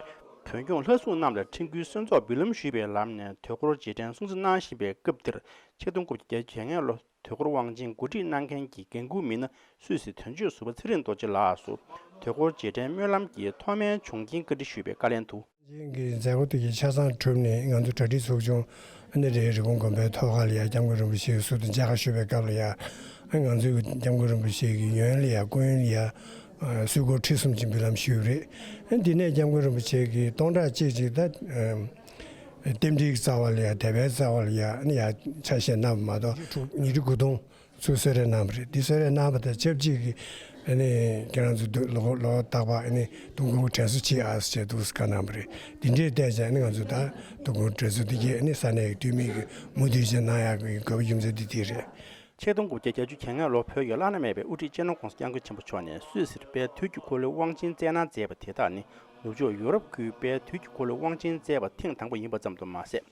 བོད་སྐྱོང་ལྷ་སྲུང་རྣམས་ལ་འཕྲིན་བསྐུལ་གསོལ་ཚོགས་འབུལ་ལམ་ཞུས་པའི་ལམ་ནས་དུས་འཁོར་རྗེས་དྲན་སྲུང་བརྩི་གནང་བཞིན་པའི་སྐབས་འདིར། ཆིག་སྟོང་དགུ་བརྒྱ་བརྒྱད་ཅུ་གྱ་ལྔ་ལོ་དུས་འཁོར་དབང་ཆེན་གོ་སྒྲིག་གནང་མཁན་གྱི་འགན་འཁུར་མི་སྣ་སུད་སི་དོན་གཅོད་ཟུར་པ་ཚེ་རིང་རྡོ་རྗེ་ལགས་སུ། དུས་འཁོར་རྗེས་དྲན་སྨོན་ལམ་གྱི་ཐོག་མའི་བྱུང་རྐྱེན་བཀའ་འདྲི་ཞུས་པའི་བཀའ་ལན་དུ། ཅན་གྱི་མཛད་སྒོ་དེ་གའི་ཆ་ཚང་གྲུབ་ནས། ང་ཚོ་གྲ་སྒྲིག་ཚོགས་ཆུང་ཨ་ནི་རེད། རི་བོང་དགོན་པའི་ཐོག་ཁ་ལ་ཡ་༸སྐྱབས་མགོན་རིན་པོ་ཆེའི་གཟུགས་དང་མཇལ་ཁ་ཞུ་བའི་སྐབས་ལ་ཡ། ཨ་ང་ཚོས་༸སྐྱབས་མགོན་རིན་པོ་ཆེ་གི་ཡོན་ལ་ཡ་སྐུ་ཡོན་ལ་ཡ་ཨ་གསོལ་སྒོར་ཁྲི་གསུམ་ཅིག་འབུལ་ལམ་ཞུས་པ་རེད། ཨ་འདི་ནས་༸སྐྱབས་མགོན་རིན་པོ་ཆེ་གིས་སྟོང་ཕྲག་གཅིག་ཅིག་ད་ཨ་རྟེན་འབྲེལ་གྱི་རྩ་བ་ལ་ཡ། དད་པའི་རྩ་བ་ལ་ཡ། ཨ་ནི་ཡ་ཆ་བཞག་གནང་བ་མ་གཏོགས། ཉི་ཁྲི་དགུ་སྟོང་ཚུར་གསོལ་རས་གནང་བ་རེད། འདི་གསོལ་རས་གནང་བ་དང་ཆབས་ཅིག་གི་ཨ་ནི་ཁྱེད་རང་ཚོ་འདི་ལོ་ལོ་རྟག་པར་ཨ་ནི་དུས་འཁོར་དྲན་གསོ་བྱེད་ཨ་ཟེར་འདུག་ཟེར་བཀའ་གནང་བ་རེད། འདི་འདྲའི་བལྟས་ཙང་ཨ་ནི་ང་ཚོ་ད་དུས་འཁོར་དྲན་གསོ་འདི་གས་ཨ་ནི་ས་གནས་ཀྱི་འཐུས་མི་གིས་མུ་མཐུད་བྱས་གནང་ཡག་གི་དགོས་པ་རྒྱུ་མཚན་འདི་དེ་རེད། ཆིག་སྟོང་དགུ་བརྒྱ་བརྒྱད་ཅུ་གྱ་ལྔ་ལོར་བོད་ཀྱི་བླ་ན་མེད་པའི་དབུ་ཁྲིད་སྤྱི་ནོར་༸གོང་ས་༸སྐྱབས་མགོན་ཆེན་པོ་མཆོག་ནས་སུད་སིར་དཔལ་དུས་ཀྱི་འཁོར་ལོའི་དབང་ཆེན་བསྩལ་གནང་མཛད་པ་དེ་དག་ནི། ནུབ་ཕྱོགས་ཡུ་རོབ་ཁུལ་དཔལ་དུས་ཀྱི་འཁོར་ལོའི་དབང་ཆེན་བསྩལ་བ་ཐེངས་དང་པོ་ཡིན་པ་ཙམ་དུ་མ་ཟད།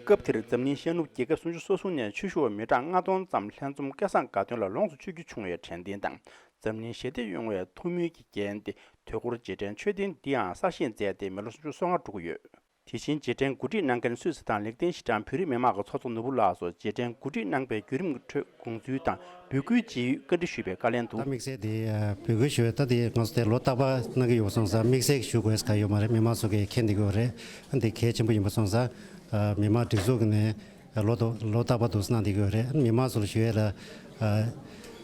སྐབས་དེར་འཛམ་གླིང་ཤར་ནུབ་རྒྱལ་ཁབ་སུམ་ཅུ་སོ་གསུམ་ནས་ཆོས་ཞུ་བ་མི་གྲངས་ལྔ་སྟོང་ཙམ་ལྷན་འཛོམས་སྐལ་བཟང་དགའ་སྟོན་ལ་ལོངས་སུ་སྤྱོད་རྒྱུ་བྱུང་བའི་དྲན་རྟེན་དང་། འཛམ་གླིང་ཞི་བདེ་ཡོང་བའི་ཐུགས་སྨོན་གྱིས་བརྒྱན་ཏེ། དུས་འཁོར་རྗེས་དྲན་མཆོད་རྟེན་འདི་ཡང་གསར་བཞེངས་མཛད་དེ་མི་ལོ་སུམ་ཅུ་སོ་ལྔ་འགྲོ་གི་ཡོད། དེ་བཞིན་རྗེས་དྲན་གོ་སྒྲིག་གནང་མཁན་སུད་སི་དང་ལིག་ཏེན་ཤི་ཏན་བོད་རིགས་མི་མང་གི་ཚོགས་གཙོ་ནོར་བུ་ལགས་སུ་རྗེས་དྲན་གོ་སྒྲིག་གནང་པའི་བརྒྱུད་རིམ་གྱི་ཁྲོད་དགོངས་ཚུལ་དང་འབོད་སྐུལ་ཇི་ཡོད་བཀའ་འདྲི་ཞུས་པའི་བཀའ་ལན་དུ། ད་དམིགས་བསལ་དེ་འབོད་སྐུལ་ཞུ་བའི། ད་དེ་ང་ཚོ་དེ་ལོ་རྟག་པར་གནང་གི་ཡོད་སོང་ཙང་དམིགས་བསལ་ཞུ་དགོས་ས་ག་ཡོད་མ་རེད། མི་མང་ཚོ་གིས་མཁྱེན་བསྡད་ཀྱི་ཡོད་རེད། འདི་གལ་ཆེན་པོ་ཡིན་པ་སོང་ཙང་མི་མང་སྒྲིག་འཛུགས་ཀྱི་ནས། ལོ་དོ་ལོ་རྟག་པར་དུ་གནང་བསྡད་ཀྱི་ཡོད་རེད། མི་མང་ཚོ་ལ་ཞུ་ཡས་ལ།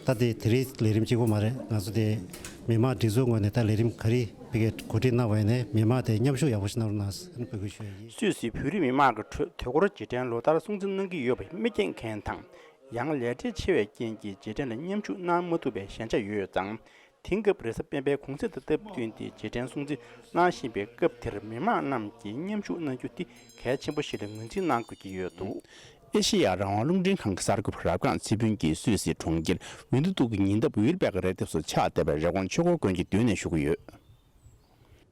ད་དེ་དེ་རིང་ལས་རིམ་གཅིག་པོ་མ་རེད། ང་ཚོ་དེ་མི་མང་སྒྲིག་འཛུགས་ངོས་ནས་ད་ལས་རིམ་ག་རེ་ཕ་གིར་གོ་སྒྲིག་གནང་བ་ཡིན་ནའི་མི་མང་དེ་མཉམ་ཞུགས་ཡག་པོ་ཞིག་གནང་རོགས་གནང་ཟེར་འབོད་སྐུལ་ཞུ་ཡས་ཡིན། སུད་སི་བོད་རིགས་མི་མང་གི་ཁྲོད་དུས་འཁོར་རྗེས་དྲན་ལོ་ལྟར་སྲུང་བརྩི་གནང་གི་ཡོད་པ་མི་མཁྱེན་མཁན་དང་། ཡང་ལས་བྲེལ་ཆེ་བའི་རྐྱེན་གྱིས་རྗེས་དྲན་ལ་མཉམ་ཞུགས་གནང་མ་ཐུབ་པའི་ཞན་ཆ་ཡོད་ཙང་། དེང་སྐབས་རེས་གཟའ་སྤེན་པའི་གུང་གསེང་དང་སྟབས་བསྟུན་ཏེ་རྗེས་དྲན་སྲུང་བརྩི་གནང་བཞིན་པའི་སྐབས་དེར་མི་མང་རྣམས་ཀྱིས་མཉམ་ཞུགས་གནང་རྒྱུ་དེ་གལ་ཆེན་པོ་ཞིག་ལ་ངོས་འཛིན་གནང་དགོས་ཀྱི་ཡོད་འདུག། ཨེ་ཤེ་ཡ་རང་དབང་རླུང་འཕྲིན་ཁང་གི་གསར་འགོད་པ་རབ་སྒང་ཚེ་ཕུན་གྱིས་སུད་སི་གྲོང་ཁྱེར་ཝིན་ཏུ་ཏུག་གི་ཉེ་འདབས་ཝིལ་བེག་རི་ལྟེབ་སུ་ཆགས་བསྡད་པའི་རི་ཀོན་ཆོས་འཁོར་དགོན་གྱི་མདུན་ནས་ཞུ་གི་ཡོད།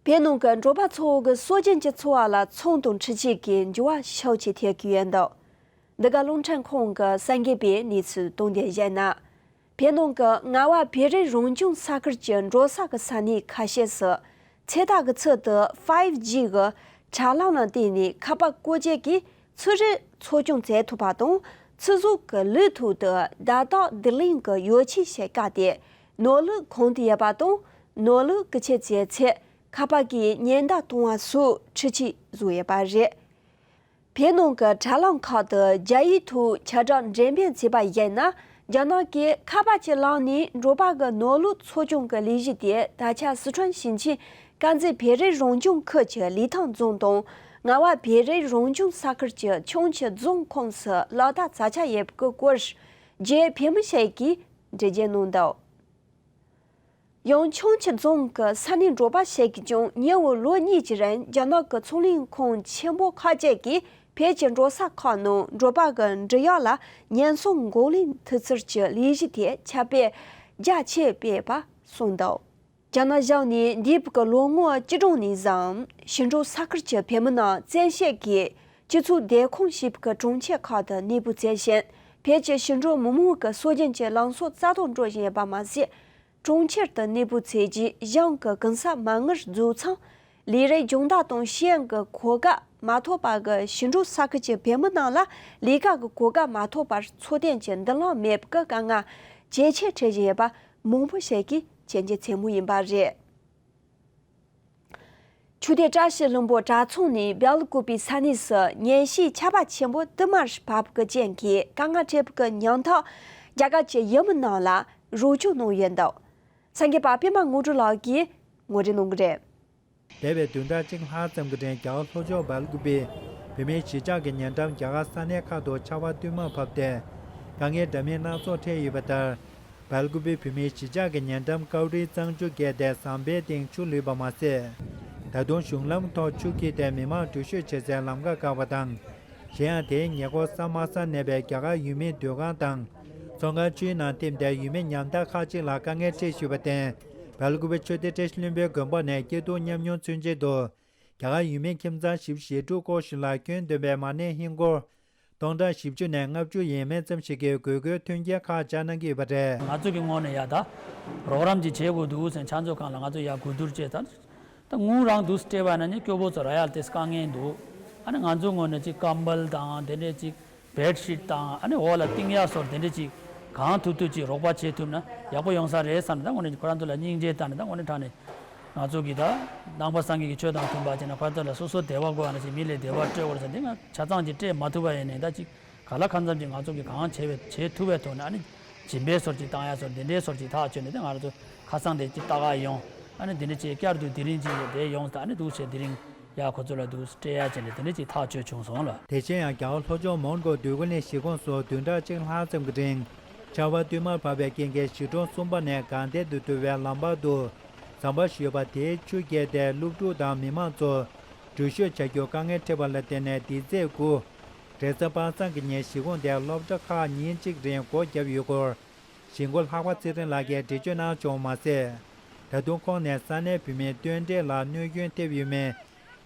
བོད་ནང་གི་འབྲོག་པ་ཚོ་གི་སྲོལ་རྒྱུན་གྱི་འཚོ་བ་ལ་ཚོང་དང་འཕྲུལ་ཆས་ཀྱི་འགྱུར་བ་ཤུགས་ཆེ་ཐེབས་ཀྱི་ཡོད་འདུག། འདི་ག་རླུང་འཕྲིན་ཁང་གི་གསར་འགོད་པས་གནས་ཚུལ་བཏོན་དོན་བཤད་ན། བོད་ནང་གི་རྔ་བ་བོད་རིགས་རང་སྐྱོང་ས་ཁུལ་གྱི་འབྲོག་ས་གི་ས་གནས་ཁ་ཤས་སུ་ཚེ་ཐར་གྱི་ཚུལ་དུ་ཕའིབ་ཇི་གི་དྲ་ལམ་ལ་བརྟེན་ནས་ཁ་པར་བཀོལ་སྤྱོད་ཀྱིས་ཚོང་རིགས་འཚོ་སྐྱོང་མཛད་ཐུབ་པ་དང་། ཚོང་ཟོག་གི་ལུགས་མཐུན་དུ་བརྡ་རྟགས་བསྡུ་ལེན་གྱི་ཡོ་ཆས་ཞིག་བཀལ་ཏེ་ནོར་ལུག་གང་དུ་ཡོད་པ་དང་། ནོར་ལུག་གི་ཆེད་བྱས་ཚེ་ཁ་པར་གྱིས་ཉེན་བརྡ་གཏོང་བ་སོགས་འཕྲུལ་ཆས་བཟོས་ཡོད་པ་རེད། བོད་ནང་གི་དྲ་ལམ་ཁག་ཏུ་རྒྱ་ཡིག་ཐོག་ཁྱབ་བསྒྲགས་འགྲེམས་སྤེལ་བྱས་པར་གཞིགས་ན། རྒྱ་ནག་གིས་ཁ་པར་གྱི་ལམ་ནས་འབྲོག་པ་གི་ནོར་ལུག་འཚོ་སྐྱོང་གི་ལས་གཞི་དེ་ད་ཆ་སི་ཁྲོན་ཞིང་ཆེན་དཀར་མཛེས་བོད་རིགས་རང་སྐྱོང་ཁུལ་གྱི་ལི་ཐང་རྫོང་དང་རྔ་བ་བོད་རིགས་རང་སྐྱོང་ས་ཁུལ་གྱི་ཁྱུང་མཆུ་རྫོང་ཁོངས་སུ་ལག་བསྟར་མཛད་འཆར་ཡོད་པའི་སྐོར་རྒྱའི་བོད་མི་ཞིག་གིས་འགྲེལ་བརྗོད་གནང་འདུག། ཡང་ཁྱུང་མཆུ་རྫོང་གི་ས་གནས་འབྲོག་པ་ཞིག་གིས་ཀྱང་ཉེ་བའི་ལོ་གཉིས་ཀྱི་རིང་རྒྱ་ནག་གི་ཚོང་ལས་ཁང་ཆེན་པོ་ཁག་ཅིག་གིས་བོད་ཀྱི་འབྲོག་ས་ཁག་ནང་འབྲོག་པ་གི་འབྲི་གཡག་ལ་ཉེན་སྲུང་འགོག་ལུགས་མཐུད་ཚུལ་གྱི་ལས་གཞི་དེ་ཁྱབ་སྤེལ་རྒྱ་ཆེ་སྤེལ་བ་གསུངས་འདུག། རྒྱ་ནག་གཞུང་ནས་འདས་པའི་ལོ་ངོ་བཅུ་གྲངས་ནས་བཟུང་ཞིང་འབྲོག་ས་ཁུལ་གྱི་བོད་མི་རྣམས་བཙན་ཤེད་ཀྱིས་སྤྱི་ཚོགས་བདེ་ཁོངས་ཞེས་པའི་གྲོང་ཁྱེར་ཁག་ཏུ་གནས་སྤོ་བྱས་ཤིང་། བོད་ཀྱི་ཞིང་འབྲོག་མི་མང་གི་སྲོལ་རྒྱུན་གྱི་ལམ་སྲོལ་རྩ་གཏོར་འགྲོ་བཞིན་ཡོད་པ་མ་ཟད། གྲོང་ཁྱེར་དུ་གནས་སྤོ་བྱས་རྗེས་གཞུང་གི་གུན་གསབ་མ་དངུལ་རྫོགས་ཚང་། ལས་རིགས་སྦྱོང་བརྡར་དང་ཤེས་ཡོན་གྱི་གོ་སྐབས་མ་ཐོབ་པ་གི་ཞིང་འབྲོག་ས་ཁུལ་གྱི་བོད་མི་རྣམས་ལ་ལས་ཀ་གི་གོ་སྐབས་མ་ཐོབ་པར་འཚོ་རྟེན་གྱི་མདུན་ལམ་མེད་པའི་དཀའ་ངལ་ཇེ་ཆེར་འཕྲད་བཞིན་ཡོད་པ་མང་པོ་ཞིག་གིས་མཁྱེན་རྒྱ་ཆེན་མོ་ཡིན་པ་རེད། ཆོས་སྡེ་བཀྲ་ཤིས་ལྷུན་པོ་གྲྭ་ཚང་ནས་སྦེལ་ཀོབ་པའི་ས་གནས་སུ་ཉིན་ཤས་ཆར་པ་ཆེན་པོ་དུ་མར་བབས་པའི་རྐྱེན་གྱིས་དཀའ་ངལ་འཕྲད་པའི་ཉེན་ཐོག་རྒྱ་གར་གྱི་ཡུལ་མི་རྣམས་ལ་རོགས་སྐྱོར་གནང་ཡོད་འདུག། གསར་འགོད་པ་པད་མ་དངོས་གྲུབ་ལགས་ཀྱིས་ངོ་སྤྲོད་གནང་གི་རེད། འདས་པའི་བདུན་ཕྲག་གཅིག་ལྷག་ཙམ་གྱི་རིང་རྒྱ་གར་ལྷོ་ཕྱོགས་སྦེལ་ཀོབ་པའི་ བུད་མེད་གཞིས་ཆགས་ཀྱི་ཉེ་འགྲམ་རྒྱ་གར་ས་གནས་ཁག་ཏུ་ཆར་པ་སྟུད་མར་བབས་ཏེ། དཀའ་ངལ་འདྲ་མིན་སྣ་ཚོགས་འཕྲད་ཡོད་པ་ལྟར། སྦེལ་ཀུ་པེ་བུད་མེད་གཞིས་ཆགས་ཀྱི་ཉེ་འགྲམ་ཀའུ་རི་གཙང་ཆུ་བརྒལ་ཏེ་ཟམ་པའི་སྟེང་ཆུ་ལུས་པ་མ་ཟད། ད་དུང་གཞུང་ལམ་ཐོག་ཆུ་འཁྱིལ་ཏེ་མི་མང་འགྲུལ་བཞུད་བྱེད་སའི་ལམ་ཁ་བཀག་པ་དང་། གཞན་ཡང་དེའི་ཉེ་འཁོར་ས་དམའ་སར་གནས་པའི་རྒྱ་གར་ཡུལ་མིའི་སྡོད་ཁང་དང་། ཚོང་ཁང་བཅུའི་ནང་ཐིམ་སྟེ་ཡུལ་མི་ཉམ་ཐག་ཁག་ཅིག་ལ་དཀའ་ངལ་འཕྲད་བཞིན་པར་བརྟེན། སྦེལ་ཀུ་པེ་ཆོས་སྡེ་བཀྲ་ཤིས་ལྷུན་པོའི་དགོན་པ་ནས་སྐྱིད་སྡུག་མཉམ་མྱོང་མཚོན་ཆེད་དུ། རྒྱ་གར་ཡུལ་མི་ཁྱིམ་ཚང་བཞི་བཅུ་ཞེ་དྲུག་སྐོར་ཞིག་ལ་སྐྱོན་འདོན་པའི་མ་ཎི་ཧིན་སྒོར་སྟོང་ཕྲག་བཞི་བཅུ་ནས་ལྔ་བཅུ་ཡས་མས་ཙམ་ཞིག་གི་དགོས་མཁོའི་མཐུན་རྐྱེན་ཁག་སྦྱར་གནང་གི་ཡོད་པ་རེད། ང་ཚོ་གི་ངོས་ནས་ཡ་ད་རོགས་རམ་ཅིག་བྱེད་དགོས་འདུག་ཟེར་ཕྱག་མཛོད་ཁང་ལ་ང་ཚོ་ཡ་གོ་བསྡུར་བྱས་ཙང་། ད་དངུལ་རང་འདུག་སྤྲད་པ་ན་ནི་སྐྱོ་པོ་ཚོ་རག་ཡ་ལ་དེ་དཀའ་ངལ་འདུག་ཨ་ནི་ང་ཚོའི་ངོས་ནས་ཅིག་ཀམ་བལ་དང་དེ་འདྲས་ཅིག་བེད་ཤིཊ་དང་ཨ་ནི་འོག་ལ་བཏིང་ཡ་སོགས་དེ་འདྲས་ཅིག་གང་ཐུབ་ཐུབ་ཅིག་རོགས་པ་བྱེད་ཐུབ་ན་ཡག་པོ་ཡོང་ས་རེད་བསམ་ནས། ད་དངོས་གནས་ཁོ་རང་ཚོ་ལ་སྙིང་རྗེ་བཏང་ནས། ད་དངོས་གནས་དྲང་གནས་ང་ཚོ་གི་ད་ནང་པ་སངས་རྒྱས་ཀྱི་ཆོས་དང་མཐུན་པ་བྱས་ན་ཁོ་རང་ཚོ་ལ་སོ་སོ་བདེ་བ་དགོས་པ་ན་ཅིག་མི་ལ་བདེ་བ་སྤྲོད་དགོས་རེད་ཟེར་འདི་ང་ཆ་ཚང་ཅིག་སྤྲད་མ་ཐུབ་པ་ཡིན་ནའི་ད་ཅིག་ག་ལ་གང་འཚམ་ཅིག་ང་ཚོ་གིས་གང་བྱེད་པའི་བྱེད་ཐུབ་པའི་ཐོག་ནས་ཨ་ནི་སྦྱིན་པའི་སོར་ཅིག་བཏང་ཡ་སོར་འདི་འདྲའི་སོར་ཅིག་ཐག་ཆོད་ནས་དེ་ང་རང་ཚོ་ཁ་སང་དེ་ཅིག་ལྟ་ག་ཡོང་། ཨ་ནི་འདི་འདྲ་ཅིག་བསྐྱར་དུ་དེ་རིང་ཅིག་དེ་ཡོང་ད་ཨ་ནི་འདུག་བྱས་དེ་རིང་ཡ་ཁོ་ཚོ་ལ་འདུག་སྤྲད་ཡ་བྱས་ནས་དེ་འདྲ་ཅིག་ཐག་ཆོད་བྱུང་སོང་ལ། དེ་བཞིན་ཡང་རྒྱ་གར་ལྷོ་ཕྱོགས་མོན་གྷོ་འདོད་རྒུ་གླིང་གཞིས་ཁོངས་སུ་བདུན་ཕྲག་གཅིག་ལྷག་ཙམ་གྱི་རིང་ཆར་པ་སྟུད་མར་བབས་པའི་རྐྱེན་གྱིས་གཞིས་གྲོང་གསུམ་པ་ནས་དགའ་ལྡན་དུ་འགྲོ་བའི་ལམ་བར་དུ་ཟམ་པ་ཞིག་ཡོད་པ་དེའི་ཆུ་བརྒལ་ཏེ་སློབ་ཕྲུག་དང་མི་མང་ཚོ་འགྲུལ་བཞུད་བྱ་རྒྱུར་དཀའ་ངལ་འཕྲད་པ་ལ་བརྟེན་ནས་འདི་ཚེས་དགུ། རེས་གཟའ་པ་སངས་ཀྱི་ཉིན་གཞིས་ཁོངས་དེར་སློབ་གྲྭ་ཁག་ཉིན་གཅིག་རིང་སྒོ་བརྒྱབ་ཡོད་སྐོར། གཞིས་འགོ་ལྷག་པ་ཚེ་རིང་ལགས་ཀྱིས་འགྲེལ་བརྗོད་གནང་བྱུང་བ་མ་ཟད། ད་དུང་ཁོང་ནས་ས་གནས་བུད་མེད་སྟོན་འབྲས་ལ་གནོད་སྐྱོན་ཐེབས་ཡོད་མེད་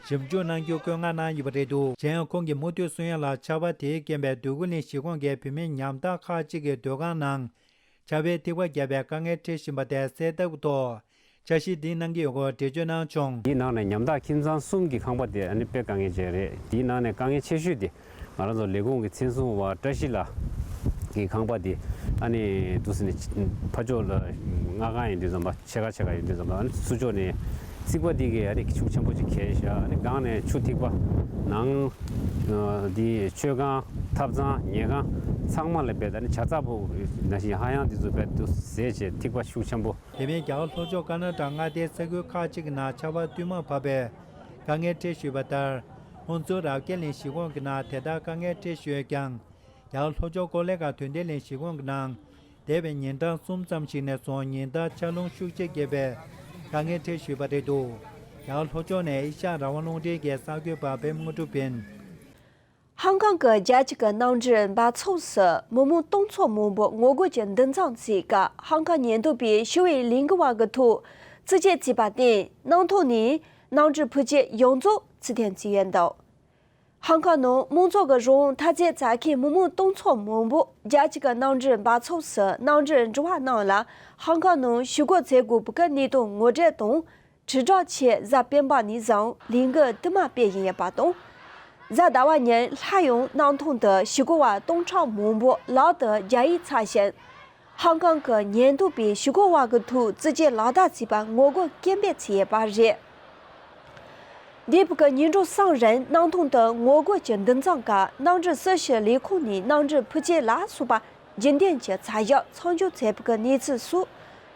ཞིབ་འཇུག་གནང་རྒྱུ་བཀོད་མངགས་གནང་ཡོད་པ་རེད་འདུག་གཞན་ཡང་ཁོང་གིས་མུ་མཐུད་གསུང་ཡ་ལ། ཆར་པ་དེའི་རྐྱེན་པས་འདོད་རྒུ་གླིང་གཞིས་ཁོངས་ཀྱི་བུད་མེད་ཉམ་ཐག་ཁག་ཅིག་གི་སྡོད་ཁང་ནང་ཆར་པའི་ཐིགས་པ་བརྒྱབ་པའི་དཀའ་ངལ་འཕྲད་བཞིན་པ་དེ་གསལ་བཏབ་ཐོག་འཆར་གཞི་འདི་གནང་གི་ཡོད་སྐོར་འགྲེལ་བརྗོད་གནང་བྱུང་། དེའི་ནང་ནས་ཉམ་ཐག་ཁྱིམ་ཚང་གསུམ་གྱི་ཁང་པ་དེ་ཨ་ནི་དཔེ་དཀའ་ངལ་ཅན་རེད། དེའི་ནང་ནས་དཀའ་ངལ་ཆེ་ཤོས་དེ་ང་རང་ཚོ་ལས་ཁུངས་ཀྱི་མཚན་སྲུང་བ་བཀྲ་ཤིས་ལགས་ཀྱི་ཁང་པ་དེ་ཨ་ནི་འདུག་སེ་ནས་ཕར་ཕྱོགས་ལ་ལྔ་ཁང་ཡིན་དུས་ཙམ་པ། ཕྱེད་ཀ་ཕྱེད་ཀ་ཡིན་དུས་ཙམ་པ། ཨ་ནི་ཚུར་ཕྱོགས་ནས་རྩིག་པ་དེ་གས་ཨ་ནི་ཤུགས་ཆེན་པོ་ཅིག་གས་བཞག་ཨ་ནི་སྒང་ནས་ཆུ་ཐིགས་པ་ནང་དེ་མཆོད་ཁང་ཐབ་ཚང་ཉལ་ཁང་ཚང་མ་ལ་རྦད་དེ་ཨ་ནི་ཇ་ཚ་པོ་ནང་བཞིན་ཧ་ཡང་དེ་ཚོ་རྦད་དེ་ཟས་བྱས་ཐིགས་པ་ཤུགས་ཆེན་པོ། དེ་མིན་རྒྱ་གར་ལྷོ་ཕྱོགས་ཀར་ནཱ་ཊ་མངའ་སྡེའི་ས་ཁུལ་ཁག་ཅིག་གི་ནང་ཆར་པ་སྟུད་མར་བབས་པའི་དཀའ་ངལ་འཕྲད་བཞིན་པ་ལྟར། ཧོན་སུར་རབ་རྒྱས་གླིང་གཞིས་ཁོངས་ཀྱི་ནང་དེ་ལྟར་དཀའ་ངལ་འཕྲད་བཞིན་ཡོད་ཀྱང་། རྒྱ་གར་ལྷོ་ཕྱོགས་ཀོ་ལེ་གྷལ་དོན་ལྡན་གླིང་གཞིས་ཁོངས་ཀྱི་ནང་འདས་པའི་ཉིན་གྲངས་གསུམ་ཙམ་ཞིག་ནས་བཟུང་ཉིན་ལྟར་ཆར་རླུང་ཤུགས་ཆེ་བརྒྱབ་པས་དཀའ་ངལ་འཕྲད་བཞིན་པ་རེད་འདུག་རྒྱ་གར་ལྷོ་ཕྱོགས་ནས་ཨེ་ཤ་ཡ་རང་དབང་རླུང་འཕྲིན་གྱི་གསར་འགོད་པ་པད་མ་དངོས་གྲུབ་ཡིན། ཧང་ཀང་གི་རྒྱལ་སྤྱི་གི་གནམ་གྲུ་འབབ་ཚུགས་སུ་མི་མང་སྟོང་ཚོ་མང་པོ་ངོ་རྒོལ་གྱི་འདུ་འཛོམས་བྱས་སྐབས། ཧང་ཀང་ཉེན་རྟོག་པས་ཞི་བའི་ལས་འགུལ་བ་གི་ཐོག་རྩིས་དཔྱད་བྱས་པར་བརྟེན། གནམ་ཐོག་ནས་གནམ་གྲུ་འཕུར་ཆས་ཡོངས་རྫོགས་ཚུར་འཐེན་བྱས་ཡོད་འདུག་ཧང་ཀང་ནང་མང་ཚོགས་ཀྱི་རང་དབང་འཐབ་རྩོད་མཛད་མཁན་མི་མང་སྟོང་ཚོ་མང་པོ་རྒྱལ་སྤྱི་གི་གནམ་གྲུ་འབབ་ཚུགས་སུ་གནམ་གྲུ་འགྲུལ་བ་རྣམས་ལ་ཧང་ཀང་ནང་ཞི་རྒོལ་བྱེད་དགོས་པའི་གནད་དོན་ངོ་སྤྲོད་དང་། དྲིལ་བསྒྲགས་ཆེད་གཟའ་སྤེན་པ་ནས་བཟུང་ལས་འགུལ་དུ་མ་སྤེལ་བཞིན་ཡོད་པ་དང་། གཟའ་ཟླ་བ་ཉིན་སླར་ཡང་གནམ་ཐང་དུ་ཞི་རྒོལ་བ་སྟོང་ཕྲག་མང་པོ་ལག་ཏུ་རྒྱ་ཡིག་འཚག་བཞིན། ཧང་ཀང་གི་ཉེན་རྟོག་པས་ཞི་རྒོལ་བ་གི་ཐོག་རྩིས་དཔྱད་ལག་བསྟར་བྱས་པར་ངོ་རྒོལ་སྐད་འབོད་བྱས་ཡོད་པ་རེད། འདས་པའི་ཉིན་གྲངས་གསུམ་རིང་གནམ་ཐང་དུ་ངོ་རྒོལ་གྱི་འདུ་འཛོམས་སྐབས་གནམ་གྲུ་སུ་ཞིག་ལས་ཁུངས་ནས་གནམ་གྲུ་འཕུར་ཆས་ལ་སོགས་པ་རྒྱུན་ལྡན་གྱི་ཚ་གྱང་མཚམས་འཇོག་བྱས་པའི་གནས་ཚུལ་སོགས་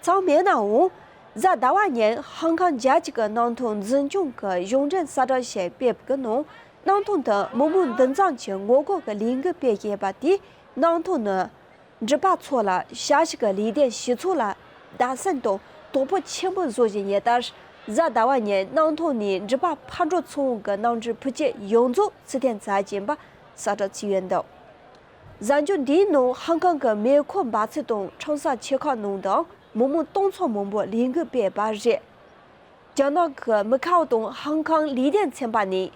ཚང་མེད་ནའང་། གཟའ་ཟླ་བ་ཉིན་ཧང་ཀང་རྒྱལ་སྤྱི་གི་གནམ་ཐང་འཛིན་སྐྱོང་གི་གཞུང་འབྲེལ་གསལ་བསྒྲགས་ཤིག་སྤེལ་བའི་ནང་། གནམ་ཐང་དུ་མི་མང་འདུ་འཛོམས་ཀྱི་ངོ་རྒོལ་གྱི་ལས་འགུལ་སྤེལ་བཞིན་པ་དེས་གནམ་ཐང་ནས་འགྲུལ་པ་ཚོ་ལ་ཞབས་ཞུ་གི་ལས་དོན་བྱེད་ཕྱོགས་ལ་བདག་སེམས་དང་དོ་ཕོག་ཆེན་པོ་བཟོ་བཞིན་ཡོད་སྟབས། གཟའ་ཟླ་བ་ཉིན་གནམ་ཐང་ནས་འགྲུལ་པ་ཕར་འགྲོ་ཚུར་འོང་གི་གནམ་གྲུ་འཕུར་ཆས་ཡོངས་རྫོགས་ཚུར་འཐེན་བྱས་ཡོད་པ་གསལ་བསྒྲགས་བྱས་ཡོད་འདུག་གཟའ་མཇུག་འདིའི་ནང་ཧང་ཀང་གི་མེ་འཁོར་འབབ་ཚིགས་དང་ཁྲོམ་ས་ཆེ་ཁག་ནང་དུའང་མི་མང་སྟོང་ཚོ་མང་པོ་ལས་འགུལ་སྤེལ་བ་རེད། རྒྱ་ནག་གི་མི་ཁ་བ་དང་ཧང་ཀང་ལས་དོན་ཚན་པ་ནས་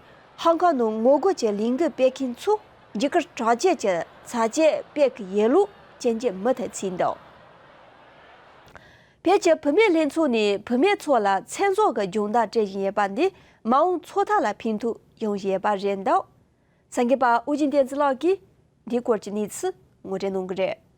ཧང་ཀང་ནང་ངོ་རྒོལ་གྱི་ལས་འགུལ་སྤེལ་མཁན་ཚོ་འཇིགས་སྐུལ་དྲག་སྐྱེད་ཀྱི་ཚ་གྱང་སྤེལ་གྱི་ཡོད་ལུགས་སྐྱོན་བརྗོད་མུ་མཐུད་བྱས་འདུག་བོད་ཀྱི་བུད་མེད་ལྷན་ཚོགས་ནས་བུད་མེད་ཚོ་ལ་མཚན་སྙན་གྱི་སྦྱོང་བརྡར་སྤྲད་བཞིན་ཡོད་པ་འདི་མ་འོངས་ཚོགས་ཐར་ལ་ཕན་ཐོགས་ཡོང་བཞིན་ཡོད་པ་རེད་འདུག་གསར་འགོད་པ་ཨུ་རྒྱན་བསྟན་འཛིན་ལགས་ཀྱིས་འདིའི་སྐོར་གྱི་གནས་ཚུལ་ངོ་སྤྲོད་གནང་གི་རེད། བཞུགས་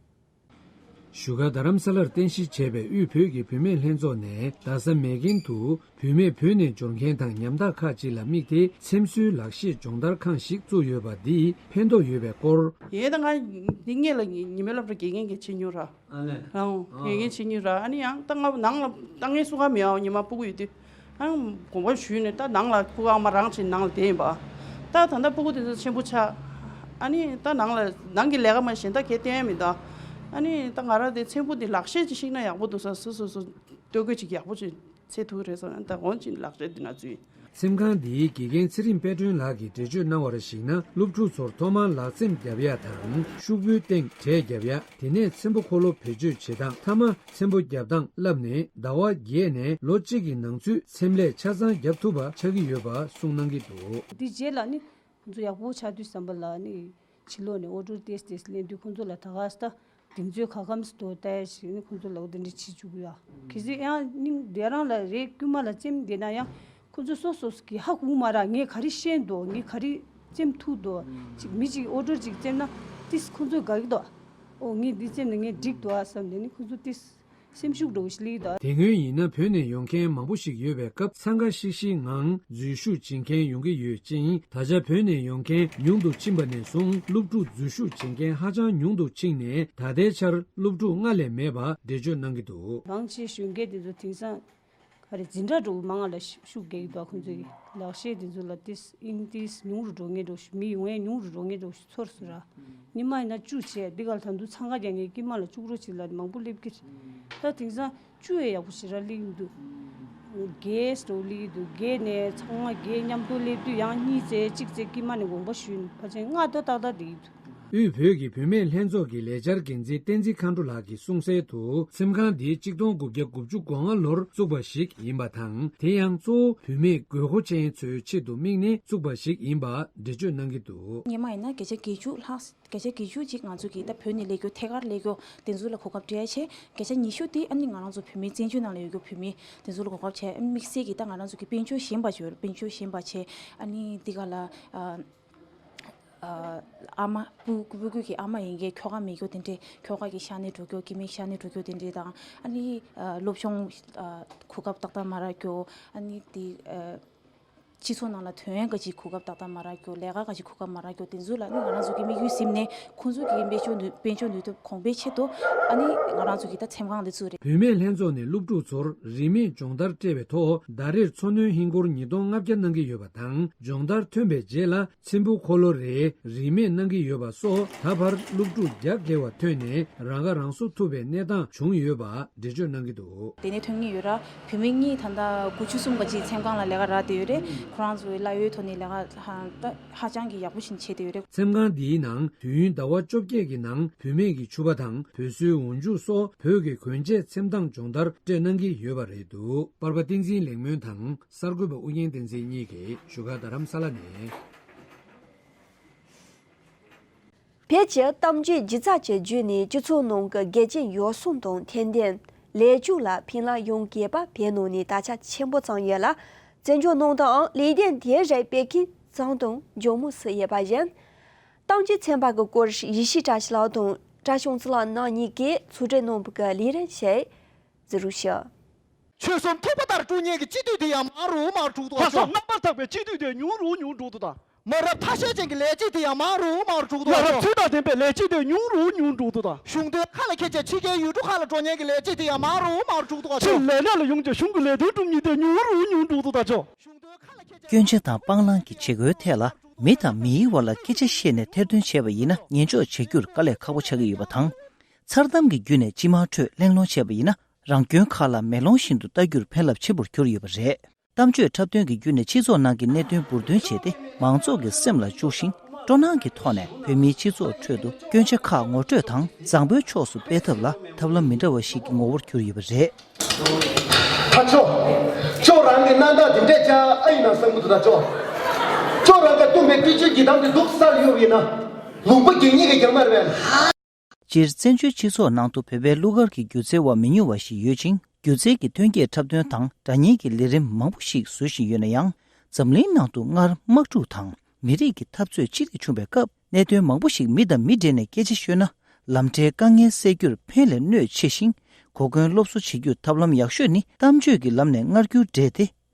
སྒར་རྡ་རམ་ས་ལར་རྟེན་གཞི་བྱས་པའི་དབུས་བོད་ཀྱི་བུད་མེད་ལྷན་ཚོགས་ནས་རྡ་ས་མེག་གྷན་དུ་བུད་མེད་བོད་ནས་འབྱོར་མཁན་དང་ཉམ་ཐག་ཁག་ཅིག་ལ་དམིགས་ཏེ་འཚེམ་བཟོའི་ལག་ཤེས་སྦྱོང་བརྡར་ཁང་ཞིག་བཙུགས་ཡོད་པ་འདིས་ཕན་ཐོགས་ཡོད་པའི་སྐོར། ཡེ་ད་ང་འདི་ངེད་ལ་ཉི་མའི་སློབ་གྲྭ་དགེ་རྒན་གྱི་ཆེ་ཉུང་ར། ཨ་ནི། རང་། ཨ། དགེ་རྒན་ཆེ་ཉུང་ར། ཨ་ནི་ཡང་ད་ང་ནང་ལ་ད་ངས་སུ་ག་མེད་ཨ་ཉི་མ་སྤུ་གུ་ཡོད་དུས། ཨང་། དགོངས་པ་ཞུས་ནས་ད་ནང་ལ་ཕྲུ་གུ་ཨ་མ་རང་བྱས་ནང་ལ་བསྡད་ཡིན་པ། ད་ད་ལྟ་སྤུ་གུ་དེ་ཚོ་ཆེན་པོ་ཆགས། ཨ་ནི་ད་ནང་ལ་ནང་གི་ལས་ཀ་མ་གཞན་དག་གས་བསྟན་ཡ་མི་འདུག་ཨ་ནི་ད་ང་རང་དེ་ཚེམ་བུ་དེ་ལག་ཤེས་ཅིག་ཤེས་ན་ཡག་པོ་འདུག་ས། སོ་སོ་སོ་ལྟོ་གོས་ཅིག་ཡག་པོ་ཅིག་འཚོལ་ཐུབ་ཀྱི་རེད་བསམ་ན། ད་འོན་ཅིག་ལག་ཤེས་དེ་ང་ཚོའི། ཚེམ་ཁང་འདིའི་དགེ་རྒན་ཚེ་རིང་དཔལ་སྒྲོན་ལགས་ཀྱིས་འགྲེལ་བརྗོད་གནང་བར་གཞིགས་ན། སློབ་ཕྲུག་ཚོར་ཐོག་མར་ལག་ཚེམ་བརྒྱབ་ཡ་དང་། ཤོག་བུའི་སྟེང་གྲས་བརྒྱབ་ཡ། དེ་ནས་ཚེམ་བུ་འཁོར་ལོ་བེད་སྤྱོད་བྱེད་སྟངས། མཐའ་མ་ཚེམ་བུ་བརྒྱབ་སྟངས་བསླབས་ནས། ཟླ་བ་བརྒྱད་ནས་ལོ་གཅིག་གི་ནང་ཚུད་ཚེམ་ལས་ཆ་ཚང་བརྒྱབ་ཐུབ་པ་ཆགས་ཀྱི་ཡོད་པ་གསུངས་གནང་གི་འདུག་འདི་རྗེས་ལ་ནི་ཁོང་ཚོ་ཡག་པོ་ཆགས་དུས་ཙམ་པ་ལ་ནི་ཕྱི་ལོགས་ནས་ཨོ་ཌར་ཏོག་ཙམ་ལེན་དུས། ཁོང་ཚོ་ལ་ད་ག་ས་ད་དེ་ཚོའི་ག་གམ་སྟོ་ལྟ་ཞིག་ནི་ཁོང་ཚོ་ལ་འོ་དེ་འདྲ་བྱེད་བཅུག་གི་ཡོད། གལ་སྲིད་ཡང་སྙིང་དེ་རང་ལ་རེ་རྐུན་མ་ལ་བཙེམ་བསྡད་ན་ཡང་ཁོང་ཚོ་སོ་སོ་སོ་གི་ཧ་གོ་མ་ར། ངས་ག་རེ་ཤེས་འདུག་ངས་ག་རེ་བཙེམ་ཐུབ་འདུག་ཅིག་མི་ཅིག་ཨོ་ཌར་ཅིག་བཙེམ་ན་ཏིས་ཁོང་ཚོ་དགའ་གི་འདུག་ཨོ་ངས་འདི་བཙེམ་ན་ངས་འགྲིག་འདུག་ཨ་བསམ་ནས་ནི་ཁོང་ཚོ་ཏིས་སེམས་ཤུགས་འདྲ་བོ་ཞིག་སླེབས་ཀྱི་འདུག་དེ་སྔོན་ཡིན་ན་བོད་ནས་ཡོང་མཁན་མང་པོ་ཞིག་ཡོད་པའི་སྐབས། འཚང་ཁ་ཤིག་ཤིག་ངང་འཛུལ་ཞུགས་བྱེད་མཁན་ཡོང་གི་ཡོད་ཅིང་། ད་ཆ་བོད་ནས་ཡོང་མཁན་ཉུང་དུ་ཕྱིན་པ་ནས་བཟུང་། སློབ་ཕྲུག་འཛུལ་ཞུགས་བྱེད་མཁན་ཧ་ཅང་ཉུང་དུ་ཕྱིན་ནས། ད་ལྟའི་ཆར་སློབ་ཕྲུག་ལྔ་ལས་མེད་པ་འགྲེལ་བརྗོད་གནང་གི་འདུག་མང་ཆེ་གཞོན་སྐྱེས་དེ་ཚོ་དེང་སང་ག་རེ་འཛིན་གྲྭ་འགྲོ་མང་ང་ལ་ཤུགས་རྒྱག་གི་འདུག་ཁོང་ཚོ་གི་ལག་ཤེས་དེ་ཚོ་ལ་ཏིས་ཨིན་ཏིས་ཉུང་རུ་འགྲོ་ངེས་འགྲོ། མི་ཡོང་ཡས་ཉུང་རུ་འགྲོ་ངེས་འགྲོ་ཚོར་སོང་ར། ཉི་མ་ཡིན་ན་བཅུ་བྱས། འདི་ག་ལ་ད་དུང་འཚང་ཁ་རྒྱག་མཁན་དཀྱིལ་མ་ལ་བཅུ་དྲུག་ཅིག་ལ་མང་པོ་སླེབས་ཀྱི་རེད། ད་དེང་སང་བཅུ་ཡས་ཡག་པོ་ཞེ་དྲག་སླེབས་ཀྱི་འདུག་བརྒྱད་འགྲོ་སླེབས་ཀྱི་འདུག་བརྒྱད་ནས་ཚང་མ་བརྒྱད་མཉམ་དུ་སླེབས་དུས་ཡང་གཉིས་བཙལ་གཅིག་བཙལ་དཀྱིལ་མ་ནས་དགོངས་པ་ཞུས་ནས་ཕལ་ཆེར་ལྔ་ཏག་ཏག་ཏག་བསྡད་ཀྱི་འདུག་དབུས་བོད་ཀྱི་བུད་མེད་ལྷན་ཚོགས་ཀྱི་ལས་འཆར་འགན་འཛིན་བསྟན་འཛིན་མཁའ་འགྲོ་ལགས་ཀྱིས་གསུངས་གསལ་དུ། ཚེམ་ཁང་འདི་གཅིག་སྟོང་དགུ་བརྒྱ་དགུ་བཅུ་གོ་ལྔ་ལོར་བཙུགས་པ་ཞིག་ཡིན་པ་དང་། དེ་ཡང་གཙོ་བོ་བུད་མེད་དགོས་མཁོ་ཅན་ཚོའི་ཆེད་དུ་དམིགས་ནས་བཙུགས་པ་ཞིག་ཡིན་པ་འགྲེལ་བརྗོད་གནང་གི་འདུག་སྔོན་མ་ཡིན་ན་བརྒྱ་ཆ་བརྒྱད་ཅུ་ལྷག་བརྒྱ་ཆ་བརྒྱད་ཅུ་ཅིག་ང་ཚོ་གིས་ད་བོད་ནས་སླེབས་རྒྱུ། ཐད་ཀར་སླེབས་རྒྱུ་དེ་ཚོ་ལ་གོ་སྐབས་སྤྲད་བྱས། བརྒྱ་ཆ་ཉི་ཤུ་དེ་ཨ་ནི་ང་རང་ཚོ་བོད་མིའི་བཙན་བྱོལ་ནང་ལ་ཡོད་རྒྱུ་བོད་མི་དེ་ཚོ་ལ་གོ་སྐབས་བྱས། ཨ་ནི་དམིགས་བསལ་གྱིས་ད་ང་རང་ཚོ་གི་དཔལ་འབྱོར་ཞན་པ་བྱས། དཔལ་འབྱོར་ཞན་པ་བྱས། ཨ་ནི་འདི་ག་ལ་ཨ་ཨ་མ་སྤུ་སྤུ་གུ་གི་ཨ་མ་ཡིན་གྱི་ཁྱོ་ག་མེད་རྒྱུ་དེ་འདྲས། ཁྱོ་ག་གི་ཤ་ནད་འགྲོ་རྒྱུ། སྐྱེ་དམན་ཤ་ནད་འགྲོ་རྒྱུ་དེ་འདྲས་དང་། ཨ་ནི་ཨ་སློབ་སྦྱོང་ཨ་གོ་སྐབས་ཏག་ཏག་མ་རག་རྒྱུ། ཨ་ནི་དེ་ཨ་སྤྱི་ཚོགས་ནང་ལ་ཐོན་ཡག་གི་གོ་སྐབས་ཏག་ཏག་མ་རག་རྒྱུ། ལས་ཀ་གི་གོ་སྐབས་མ་རག་རྒྱུ་དེ་ཚོ་ལ་ནི་ང་རང་ཚོ་གི་དམིགས་ཡུལ་ཟིན་ནས། ཁོང་ཚོ་གི་དཔལ་འབྱོར་ནུས་དཔལ་འབྱོར་ནུས་སྟོབས་གོང་འཕེལ་ཆེད་དུ། ཨ་ནི་ང་རང་ཚོ་གི་ད་ཚེམ་ཁང་འདི་བཙུགས་རེད། བུད་མེད་ལྷན་ཚོགས་ནས་སློབ་ཕྲུག་ཚོར་རིན་མེད་སྦྱོང་བརྡར་སྤྲད་པའི་ཐོག་ཟླ་རེར་འཚོ་སྣོན་ཧིན་སྒོར་ཉིས་སྟོང་ལྔ་བརྒྱ་གནང་གི་ཡོད་པ་དང་། སྦྱོང་བརྡར་ཐོན་པའི་རྗེས་ལ་ཚེམ་བུ་འཁོར་ལོ་རེ་རིན་མེད་གནང་གི་ཡོད་པ་སོགས། ད་བར་སློབ་ཕྲུག་བརྒྱ་བརྒལ་བ་ཐོན་ནས་རང་ཁ་རང་གསོ་ཐུབ་པའི་གནས་སྟངས་བྱུང་ཡོད་པ་འགྲེལ་བརྗོད་གནང་གི་འདུག་དེ་ནས་ཐོན་གྱི་ཡོད་ར། བུད་མེད་གཉིས་ད་ལྟ་དགུ་བཅུ་གསུམ་ག་ཅིག་ཚེམ་ཁང་ལ་ལས་ཀ་རག་བསྡད་ཡོད་རེད། ཁོ་རང་ཚོའི་གླ་ཡོད་ཐོག་ནས་ལས་ཀ་ཧ་ད་ཧ་ཅང་གི་ཡག་པོ་ཞིག་བྱས་བསྡད་ཡོད་རེད། ཚེམ་ཁང་འདིའི་ནང་དུས་ཡུན་ཟླ་བ་བཅོ་བརྒྱད་ཀྱི་ནང་བུད་མེད་ཀྱི་ཕྱུ་པ་དང་བུད་སོའི་འོག་འཇུག་སོགས་བོད་ཀྱི་གོན་ཆས་ཚེམ་ཐང་སྦྱོང་བརྡར་སྤྲད་གནང་གི་ཡོད་པ་རེད་འདུག་པར་པ་བསྟན་འཛིན་ལེགས་སྨོན་དང་གསར་འགོད་པ་ཨུ་རྒྱན་བསྟན་འཛིན་གཉིས་ཀྱིས་བཞུགས་སྒར་རྡ་རམ་ས་ལ་ནས། བོད་ཀྱི་གཏམ་བརྗོད་སྒྱུ་རྩལ་གྱི་བརྒྱུད་ནས་སྤྱི་ཚོགས་ནང་གི་འགལ་རྐྱེན་ཡོ་བསྲང་དང་ཐེར་འདོན། ལས་ཞུགས་ལ་ཕན་ལམ་ཡོང་གི་ཡོད་པ་བོད་ནང་ནས་དར་ཁྱབ་ཆེན་པོ་བྱུང་ཡོད་ལ། བཙན་བྱོལ་ནང་དུའང་ལས་དོན་དེ་རིགས་སྤེལ་མཁན་ཙམ་དུ་འཇོན་མོ་སུ་ཡོད་པ་བཞིན། གཏམ་བརྗོད་ཚན་པ་གི་སྐོར་ཡེ་ཤེས་བཀྲ་ཤིས་ལགས་དང་བཀྲ་ཤིས་ཚེ་ལགས་རྣམ་གཉིས་ཀྱིས་ཚོགས་སྒྲིག་གནང་བའི་ལས་རིམ་ཞིག་གཟིགས་རོགས་ཞུ། ཆོལ་གསུམ་ཐུག་པ་ལྟར་དཀྲུག་མཁན་གྱི་སྤྱི་འཐུས་དེ་ཡང་མང་རུ་མང་རུ་འགྲོ་གི་འདུག་ལྷག་བསམ་རྣམ་པར་དག་པའི་སྤྱི་འཐུས་དེ་ཉུང་རུ་ཉུང་རུ་འགྲོ་གི་འདུག་ད། མ་རབས་ཐ་ཤལ་ཅན་གྱི་ལས་བྱེད་དེ་ཡང་མང་རུ་མང་རུ་འགྲོ་གི་འདུག་ལ་རབས་ཚུལ་དང་ལྡན་པའི་ལས་བྱེད་དེ་ཉུང་རུ་ཉུང་རུ་འགྲོ་གི་འདུག་ད། གཞུང་དོན་ཁ་ལ་འཁྱེར་བྱས་ཕྱི་རྒྱལ་ཡུལ་གྲུ་ཁག་ལ་འགྲོ་མཁན་གྱི་ལས་བྱེད་དེ་ཡང་མང་རུ་མང་རུ་འགྲོ་གི་འདུག་ད། ཕྱིར་ལས་གནས་ལ་ཡོང་རྗེས་གཞུང་གི་ལས་དོན་སྒྲུབ་མཁན་དེ་ཉུང་རུ་ཉུང་རུ་འགྲོ་གི་འདུག་ད་ཅོ། སྐྱོན་ཆ་དང་སྤང་བླང་གི་བྱེད་སྒོའི་ཐད་ལ་མི་དང་མིའི་བར་ལ་སྐད་ཆ་བཤད་ནས་ཐེར་འདོན་བྱས་པ་ཡིན་ན་ཉན་འཇོག་བྱ་རྒྱུར་དཀའ་ལས་ཁག་པོ་ཆགས་ཀྱི་ཡོད་པ་དང་། མཚར་གཏམ་གྱི་བརྒྱུད་ནས་སྤྱི་དམངས་ཁྲོད་གླེང་སློང་བྱས་པ་ཡིན་ན། རང་སྐྱོན་ཁག་ལ་མེ་ལོང་བཞིན་དུ་ལྟ་རྒྱུར་ཕན་རླབས་ཆེན་པོར་གྱུར་ཡོད་པ་རེད། གཏམ་བརྗོད་འཁྲབ་སྟོན་གྱི་བརྒྱུད་ནས་སྤྱི་ཚོགས་ནང་གི་གནད་དོན་འབུར་འདོན་བྱས་ཏེ། མང་ཚོགས་ཀྱི་སེམས་ལ་བཅུག་ཤིང་། སྤྲོ་སྣང་གི་ཐོག་ནས་བོད་མིའི་སྤྱི་ཚོགས་ཁྲོད་དུ་སྐྱོན་ཆ་ཁག་ངོ་སྤྲོད་དང་བཟང་པོའི་ཕྱོགས་སུ་སྤེལ་ཐབས་ལ་ཐབས་ལམ་མི་འདྲ་བ་ཞིག་གི་ངོ་བོར་གྱུར་ཡོད་པ་རེད། ད་ཅོ། ཅོ་རང་གི་རྣམ་ཐར་འདི་འདྲས་ཆགས་ཨ་ཡིན་ན་བསམ་གྱི་འདུག་ད་ཅོ། ཅོ་རང་ག་བཏུམས་པའི་ཏི་ཅོ་གྱི་དམ་དེ་འདུག་སར་ཡོད་ཡིན་ན། ལུང་པ་གད་སྙིགས་ཀྱི་རྒྱ་མར་བས། སྤྱིར་བཙན་བྱོལ་སྤྱི་ཚོགས་ནང་དུ་བོད་པའི་གླུ་གར་གྱི་སྒྱུ་རྩལ་བ་མི་ཉུང་བ་ཞིག་ཡོད་ཅིང་། སྒྱུ་རྩལ་གྱི་ཐོན་སྐྱེད་འཁྲབ་སྟོན་དང་སྒྲ་སྙན་གྱི་ལས་རིམ་མང་པོ་ཞིག་བཟོ་བཞིན་ཡོད་ན་ཡང་། འཛམ་གླིང་ནང་དུ་སྔར་དམག་འཁྲུག་དང་མི་རིགས་ཀྱི་འཐབ་རྩོད་ཅི་རིགས་བྱུང་བའི་སྐབས། གནད་དོན་མང་པོ་ཞིག་མི་དང་མི་འབྲེལ་ནས་སྐད་ཆ་ཤོད་ན། ལམ་འཕྲལ་དཀའ་ངལ་སེལ་རྒྱུར་ཕན་ལས་གནོད་ཆེ་ཞིང་། གོ་སྐོན་སློབ་གསོ་བྱེད་རྒྱུར་ཐབས་ལམ་ཡག་ཤོས་ནི་གཏམ་བརྗོད་ཀྱི་ལམ་ནས་མངར་སྐྱུར་འདྲེས་ཏེ།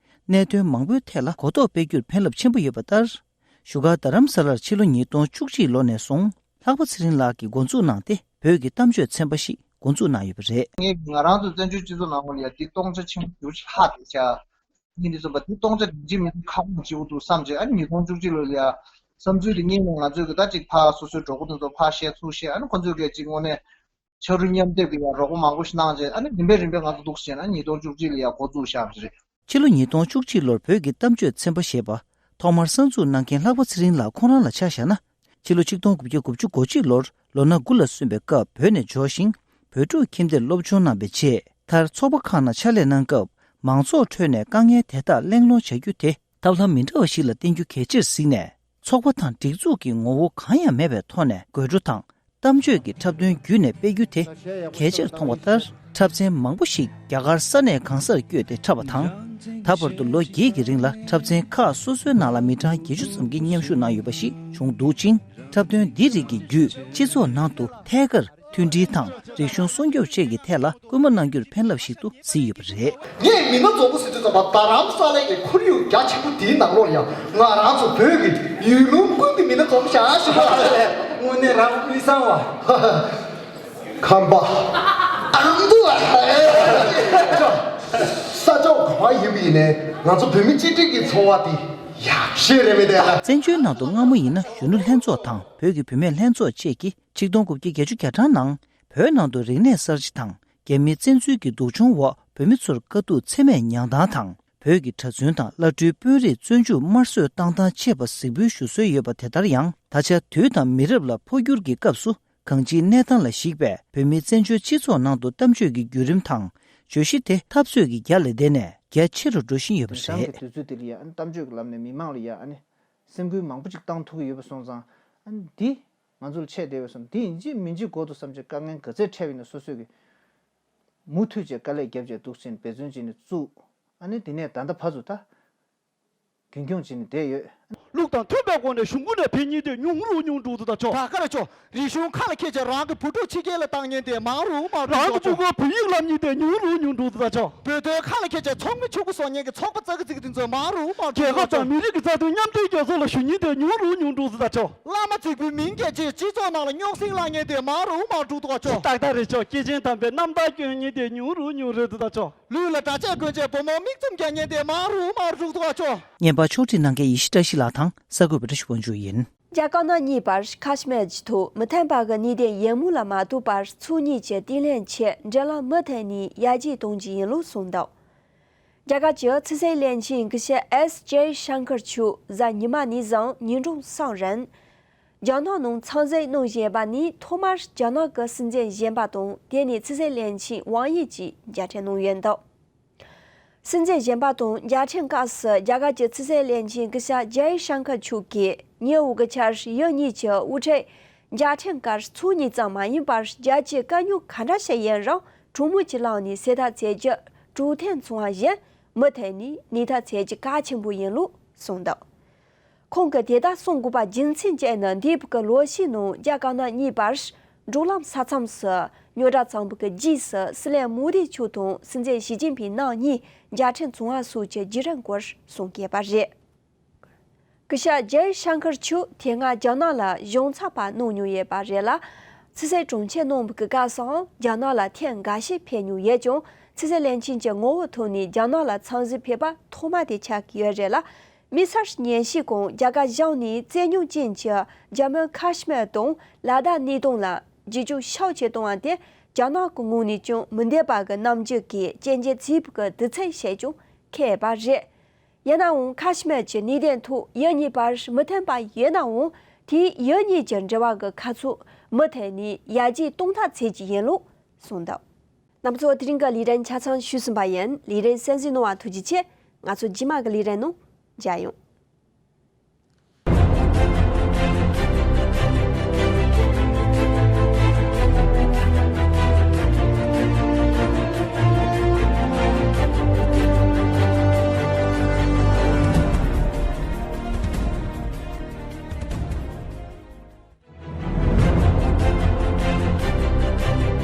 གནད་དོན་མང་པོའི་ཐད་ལ་གོ་རྟོགས་སྤེལ་རྒྱུར་ཕན་རླབས་ཆེན་པོ་ཡོད་པ་ལྟར། བཞུགས་སྒར་རྡ་རམ་ས་ལར་ཕྱི་ལོ་ཉིས་སྟོང་བཅུ་གཅིག་ལོ་ནས་བཟུང་། ལྷག་པ་ཚེ་རིང་ལགས་ཀྱིས་འགོ་འཛུགས་གནང་སྟེ། བོད་ཀྱི་གཏམ་བརྗོད་ཚན་པ་ཞིག་འགོ་འཛུགས་གནང་ཡོད་པ་རེད། ངས་ང་རང་ཚོ་བཙན་བྱོལ་སྤྱི་ཚོགས་ནང་ལ་ཡ་འདི་སྟོང་ཆ་ཆེན་པོ་ཞེ་པོ་ཅིག་ལྷག་བསྡད་ཤག་ཉིན་འདི་ཚོ་པ་དེ་སྟོང་ཆ་སྒྲིག་གཅིག་མིན་ཁག་པོ་བྱེད་དགོས་འདུག་བསམ་བྱས། ཨ་ནི་ཉིས་སྟོང་བཅུ་གཅིག་ལོ་ལ་ཡ་བསམ་ཚུལ་དེ་རྙེད་ནས་ང་ཚོས་གི་ད་ཅིག་ཕར་སོ་སོའི་གྲོགས་པོ་དེ་ཚོ་ཕར་བཤད་ཚུར་བཤད། ཨ་ནི་ཁོ་ཚོས་གི་ཅིག་དངོས་གནས་ཕྱག་རོགས་མཉམ་སྡེབ་ཀྱི་ཡ་རོགས་པ་མང་པོ་ཞིག་གནང་བྱས། ཨ་ནི་རིམ་པས་རིམ་པས་ང་ཚོ་འདུག་སེ་བྱས་ན་ཉིས་སྟོང་བཅུ་གཅིག་ལ་ཡ་འགོ་བཙུགས་བཞག་པ་རེད། ཕྱི་ལོ་ཉིས་སྟོང་བཅུ་གཅིག་ལོར་བོད་ཀྱི་གཏམ་བརྗོད་ཚན་པ་ཞེས་པ་ཐོག་མར་གསར་འཛུགས་གནང་མཁན་ལྷག་པ་ཚེ་རིང་ལགས་ཁོང་རང་ལ་ཆ་བཞག་ན། ཕྱི་ལོ་ཆིག་སྟོང་དགུ་བརྒྱ་དགུ་བཅུ་གོ་གཅིག་ལོར་ལོ་ན་དགུ་ལ་སོན་པའི་སྐབས་བོད་ནས་འབྱོར་ཞིང་། བོད་ཕྲུག་ཁྱིམ་སྡེར་སློབ་སྦྱོང་གནང་བའི་རྗེས། མཐར་ཚོགས་པ་ཁག་ནང་ཕྱག་ལས་གནང་སྐབས། མང་ཚོགས་ཁྲོད་ནས་དཀའ་ངལ་དེ་དག་གླེང་སློང་བྱ་རྒྱུ་དེ་ཐབས་ལམ་མི་འདྲ་བ་ཞིག་ལ་བརྟེན་རྒྱུ་གལ་ཆེར་གཟིགས་ནས། ཚོགས་པ་དང་སྒྲིག་འཛུགས་ཀྱི་ངོ་བོ་གང་ཡང་མེད་པའི་ཐོག་ནས་དགོད་བྲོ་དང་། གཏམ་བརྗོད་ཀྱི་འཁྲབ་སྟོན་བརྒྱུད་ནས་སྤེལ་རྒྱུ་དེ་གལ་ཆེར་མཐོང་བ་ལྟར། འཁྲབ་ཚན་མང་པོ་ཞིག་རྒྱ་གར་ས་གནས་གང་སར་བསྐྱོད་དེ་འཁྲབ་པ་དང་། ད་བར་དུ་ལོ་བརྒྱད་ཀྱི་རིང་ལ་འཁྲབ་ཚན་ཁག་སོ་སོའི་ནང་ལ་མི་གྲངས་བརྒྱད་ཅུ་ཙམ་གྱིས་མཉམ་ཞུགས་གནང་ཡོད་པ་ཞིག་བྱུང་འདུག་ཅིང་། འཁྲབ་སྟོན་འདི་རིགས་ཀྱི་བརྒྱུད་སྤྱི་ཚོགས་ནང་དུ་ཐད་ཀར་མཐུན་སྒྲིལ་དང་རིག་གཞུང་སྲུང་སྐྱོབ་བཅས་ཀྱི་ཐད་ལ་སྐུལ་མ་གནང་རྒྱུར་ཕན་རླབས་ཤིག་ཏུ་བརྩིས་ཡོད་པ་རེད། ངས་མི་སྣ་རྫོང་པོ་ཟེར་དུས་ཙམ་པ་རྡ་རམ་ས་ལའི་གི་ཁོར་ཡུག་རྒྱ་ཆེན་པོ་དེའི་ནང་ལོགས་ཡང་ང་རང་ཚོ་བོད་ཀྱི་ཡུལ་ལུང་ཀུན་གྱི་མི་སྣ་རྫོང་པོ་བཞག་ཞིག་པ་ལས། དངོས་གནས་རང་དབུས་གཙང་བ། ཁམས་པ། ཨ་མདོ་བ། ས་ཕྱོགས་གང་ཡིན་པ་ཡིན་ནའི་ང་ཚོ་བོད་མི་གཅིག་སྒྲིལ་གྱི་ཚོར་བ་དེ་ཡག་ཤོས་རེད་མི་འདུག་ཨ། བཙན་བྱོལ་ནང་དུ་སྔ་མོ་ཡིན་ན་གཞོན་ནུ་ལྷན་ཚོགས་དང་བོད་ཀྱི་བུད་མེད་ལྷན་ཚོགས་བཅས་ཀྱིས་ཆིག་སྟོང་དགུ་བརྒྱ་བརྒྱད་ཅུ་གྱ་གྲངས་ནང་བོད་ནང་དུ་རིག་གནས་གསར་བརྗེ་དང་། རྒྱ་མིའི་བཙན་འཛུལ་གྱི་སྡུག་སྦྱོང་འོག་བོད་མི་ཚོར་དཀའ་སྡུག་ཚད་མེད་མྱངས་སྟངས་དང་། བོད་ཀྱི་གྲྭ་བཙུན་དང་བླ་སྤྲུལ་དཔོན་རིགས་བཙོན་འཇུག་དམར་གསོད་བཏང་སྟངས་བཅས་པ་གཟིགས་འབུལ་ཞུ་སྲོལ་ཡོད་པ་དེ་ལྟར་ཡང་། ད་ཆ་དུས་དང་མི་རབས་ལ་འཕོ་འགྱུར་གྱི་སྐབས་སུ་གང་ཅིའི་གནས་སྟངས་ལ་གཞིགས་པའི་བོད་མིའི་བཙན་བྱོལ་སྤྱི་ཚོགས་ནང་དུ་གཏམ་བརྗོད་ཀྱི་བརྒྱུད་རིམ་དང་བརྗོད་གཞི་དེ་འཐབ་རྩོད་ཀྱི་རྒྱ་ལས་འདས་ནས་རྒྱ་ཆེ་རུ་འགྲོ་བཞིན་ཡོད་པ་དེང་སང་གི་རེད། དུས་ཚོད་འདི་ལ་ཡ་ཨ་ནི་གཏམ་བརྗོད་ཀྱི་ལམ་ནས་མི་མང་ལ་ཡ་ཨ་ནི་སེམས་འགུལ་མང་པོ་ཅིག་བཏང་ཐུབ་ཀྱི་ཡོད་པ་སོང་ཙང་། ཨ་ནི་འདི་ང་ཚོ་ལ་ཆད་བསྡད་པ་སོང་། འདི་ཡིན་གཅིག་མིན་གཅིག་འགོ་འདུག་བསམ་བྱས་དཀའ་ངལ་ག་ཚད་འཕྲད་པ་ཡིན་ན་སོ་སོས་ཀྱི་མུ་མཐུད་བྱས་དཀའ་ལས་བརྒྱབ་བྱས་འདུག་ཕྱིན་འབད་བརྩོན་བྱས་ནས་བཙུགས། ཨ་ནི་དེ་ནས་ད་ལྟ་བར་དུ་ད་རྒྱུན་འཁྱོངས་བྱས་ནས་བསྡད་ཡོད། ལུགས་དང་མཐུན་པའི་སྒོ་ནས་གཞུང་ཁོངས་ནས་ཕེབས་མཁན་དེ་ཉུང་རུ་ཉུང་རུ་འགྲོ་འདུག་ད་ཆོག་ད་ག་རེ་ཆོག་རིག་གཞུང་ཁ་ལ་འཁྱེར་བྱས་རང་གི་བུ་ཕྲུག་ཕྱི་རྒྱལ་ལ་བཏང་མཁན་དེ་མང་རུ་མང་རུ་རང་གི་འགྲོ་ཕྲུ་གུར་བོད་ཡིག་བསླབ་མཁན་དེ་ཉུང་རུ་ཉུང་རུ་འགྲོ་འདུག་ད་ཆོག་བོད་དོན་ཁ་ལ་འཁྱེར་བྱས་ཚོགས་མི་ཕྱུག་པོ་བཟོ་མཁན་གྱི་ཚོགས་པ་ཙག་གི་ཙིག་གི་དེ་ཚོ་མང་རུ་མང་རུ་འགྲོ་འདུག་ད་ཆོག་རྒྱལ་ཁབ་དང་མི་རིགས་ཀྱི་རྩ་དོན་མཉམ་མཐུན་རྒྱལ་ཚོགས་ལ་ཞུགས་མཁན་དེ་ཉུང་རུ་ཉུང་རུ་འགྲོ་འདུག་ད་ཆོག་བླ་མ་རྫིག་པོའི་མིང་སྐད་ཅིག་སྤྱི་ཚོགས་ནང་ལ་རྙོག་ཟིང་བསླངས་མཁན་དེ་མང་རུ་མང་རུ་འགྲོ་འདུག་ད་ཆོག་ཏག་ཏག་རེད་ཆོག་སྐྱེས་ཆེན་དམ་པའི་རྣམ་ཐར་སྐྱོན་མཁན་དེ་ཉུང་རུ་ཉུང་རུ་འགྲོ་འདུག་ད་ཆོག་ལུས་ལ་གྲྭ་ཆས་གོན་བྱས་བུ་མོར་མིག་བཙུམ་རྒྱག་མཁན་དེ་མང་རུ་མང་རུ་འགྲོ་འདུག་ད་ཆོག་བརྙན་པར་ཕྱོགས་སྒྲིག་གནང་མཁན་ཡེ་ཤེས་བཀྲ་ཤིས་ལགས་དང་གསར་འགོད་པ་བཀྲ་ཤིས་དབང་ཕྱུག་ཡིན། རྒྱ་དཀར་ནག་གཉིས་བར་ཁ་ཤི་མིར་གྱི་ཐོག་མི་མཐུན་པ་གི་གནད་དོན་ཡོད་མུས་ལ་མ་ཐུག་པར་ཕྱོགས་གཉིས་ཀྱིས་དེ་ལན་ཆེད་འབྲེལ་ལམ་མུ་མཐུད་ནས་ཡར་རྒྱས་གཏོང་རྒྱུ་ཡིན་ལུགས་གསུངས་འདུག་རྒྱ་གར་གྱི་ཕྱི་སྲིད་བློན་ཆེན་སྐུ་ཞབས་ཨེས་ཇེ་ཤང་ཀར་མཆོག་གཟའ་ཉི་མ་ནས་བཟུང་ཉིན་གྲངས་གསུམ་རིང་རྒྱ་ནག་ནང་འཚམས་གཟིགས་གནང་བཞིན་པ་ནི་ཐོག་མར་རྒྱ་ནག་གི་སྲིད་འཛིན་གཞོན་པ་དང་དེ་ནས་ཕྱི་སྲིད་བློན་ཆེན་ཝང་དབྱི་བཅས་མཇལ་འཕྲད་གནང་ཡོད་འདུག་སྲིད་འཛིན་གཞོན་པ་དང་མཇལ་འཕྲད་སྐབས་སུ་རྒྱ་གར་གྱི་ཕྱི་སྲིད་བློན་ཆེན་སྐུ་ཞབས་ཇེ་ཤང་ཀར་མཆོག་གིས་ཉེ་བའི་ཆར་ཡུལ་གཉིས་ཀྱི་དབུ་ཁྲིད་མཇལ་འཕྲད་སྐབས་ཕྱོགས་གཉིས་ཙམ་མ་ཡིན་པར་རྒྱལ་སྤྱིའི་དཀའ་རྙོག་ག་འདྲ་ཞིག་ཡིན་རུང་གྲོས་མོལ་གྱི་ལམ་ནས་སེལ་ཐབས་བྱེད་རྒྱུ་གྲོས་མཐུན་བྱུང་བ་བཞིན་མུ་མཐུད་ནས་གནས་ཐབས་བྱེད་རྒྱུ་གལ་ཆེན་པོ་ཡིན་ལུགས་གསུངས་འདུག་ཁོང་གིས་དེ་ལྟར་གསུང་དགོས་པ་རྒྱུ་མཚན་གཅིག་ནི་འདས་པའི་ལོ་ཤས་ནང་རྒྱ་དཀར་ནག་གཉིས་བར་འབྲེལ་ལམ་ས་མཚམས་སུ་རྙོག་དྲ་བྱུང་བའི་རྗེས་སུ་སྲིད་བློན་མོ་དི་མཆོག་དང་སྲིད་འཛིན་ཞི་ཅིན་ཕིང་རྣམ་གཉིས་མཇལ་འཕྲད་བྱུང་བ་སོགས་ཀྱི་བརྒྱུད་རིམ་སྐོར་གསུང་གི་ཡོད་པ་རེད། སྐུ་ཞབས་ཇེ་ཤང་ཀར་མཆོག་དེ་སྔ་རྒྱ་ནག་ལ་གཞུང་ཚབ་པ་གནང་མྱོང་ཡོད་པ་རེད་ལ། ཕྱི་སྲིད་དྲུང་ཆེ་གནང་བའི་སྐབས་སུའང་རྒྱ་ནག་ལ་ཐེངས་འགའ་ཤས་ཕེབས་མྱོང་ཡོད་ཀྱང་། ཕྱི་སྲིད་བློན་ཆེན་གྱི་ངོ་བོའི་ཐོག་ནས་རྒྱ་ནག་ལ་འཚམས་གཟིགས་ཕེབས་པ་ཐོག་མ་དེ་ཆགས་ཀྱི་ཡོད་རེད་ལ། དམིགས་བསལ་ཉིན་ཤས་གོང་རྒྱ་གར་གཞུང་ནས་བཙན་ཉུང་ཅན་གྱི་ཇམ་མུ་ཁ་ཤི་མིར་དང་ལ་དྭགས་གནས་སྟངས་ལ་འགྱུར་བཅོས་ཤུགས་ཆེ་བཏང་བ་དེ་རྒྱ་ནག་གི་ངོས་ནས་ཀྱང་མི་འདོད་པ་གི་རྣམ་འགྱུར་གྱིས་སྐྱོན་བརྗོད་བྱས་པའི་དུས་ཚོད་བཤད་ཀྱང་ཁེལ་བ་རེད། ཡིན་ནའང་ཁ་ཤི་མིར་གྱི་གནད་དོན་ཐོག་ཡུལ་གཉིས་བར་མི་མཐུན་པ་ཡོད་ནའང་དེས་ཡུལ་གཉིས་ཀྱི་འབྲེལ་བ་གི་ཁ་ཕྱོགས་མུ་མཐུད་ནས་ཡར་རྒྱས་གཏོང་ཐབས་བྱེད་ཀྱི་ཡིན་ལུགས་གསུངས་འདུག་རྣམ་པ་ཚོ་དེ་རིང་གི་ལས་རིམ་ཆ་ཚང་ཞུས་ཟིན་པ་ཡིན། ལས་རིམ་གསན་གཟིགས་གནང་བ་ཐུགས་རྗེ་ཆེ། ང་ཚོ་རྗེས་མ་གི་ལས་རིམ་ནང་མཇལ་ཡོང་།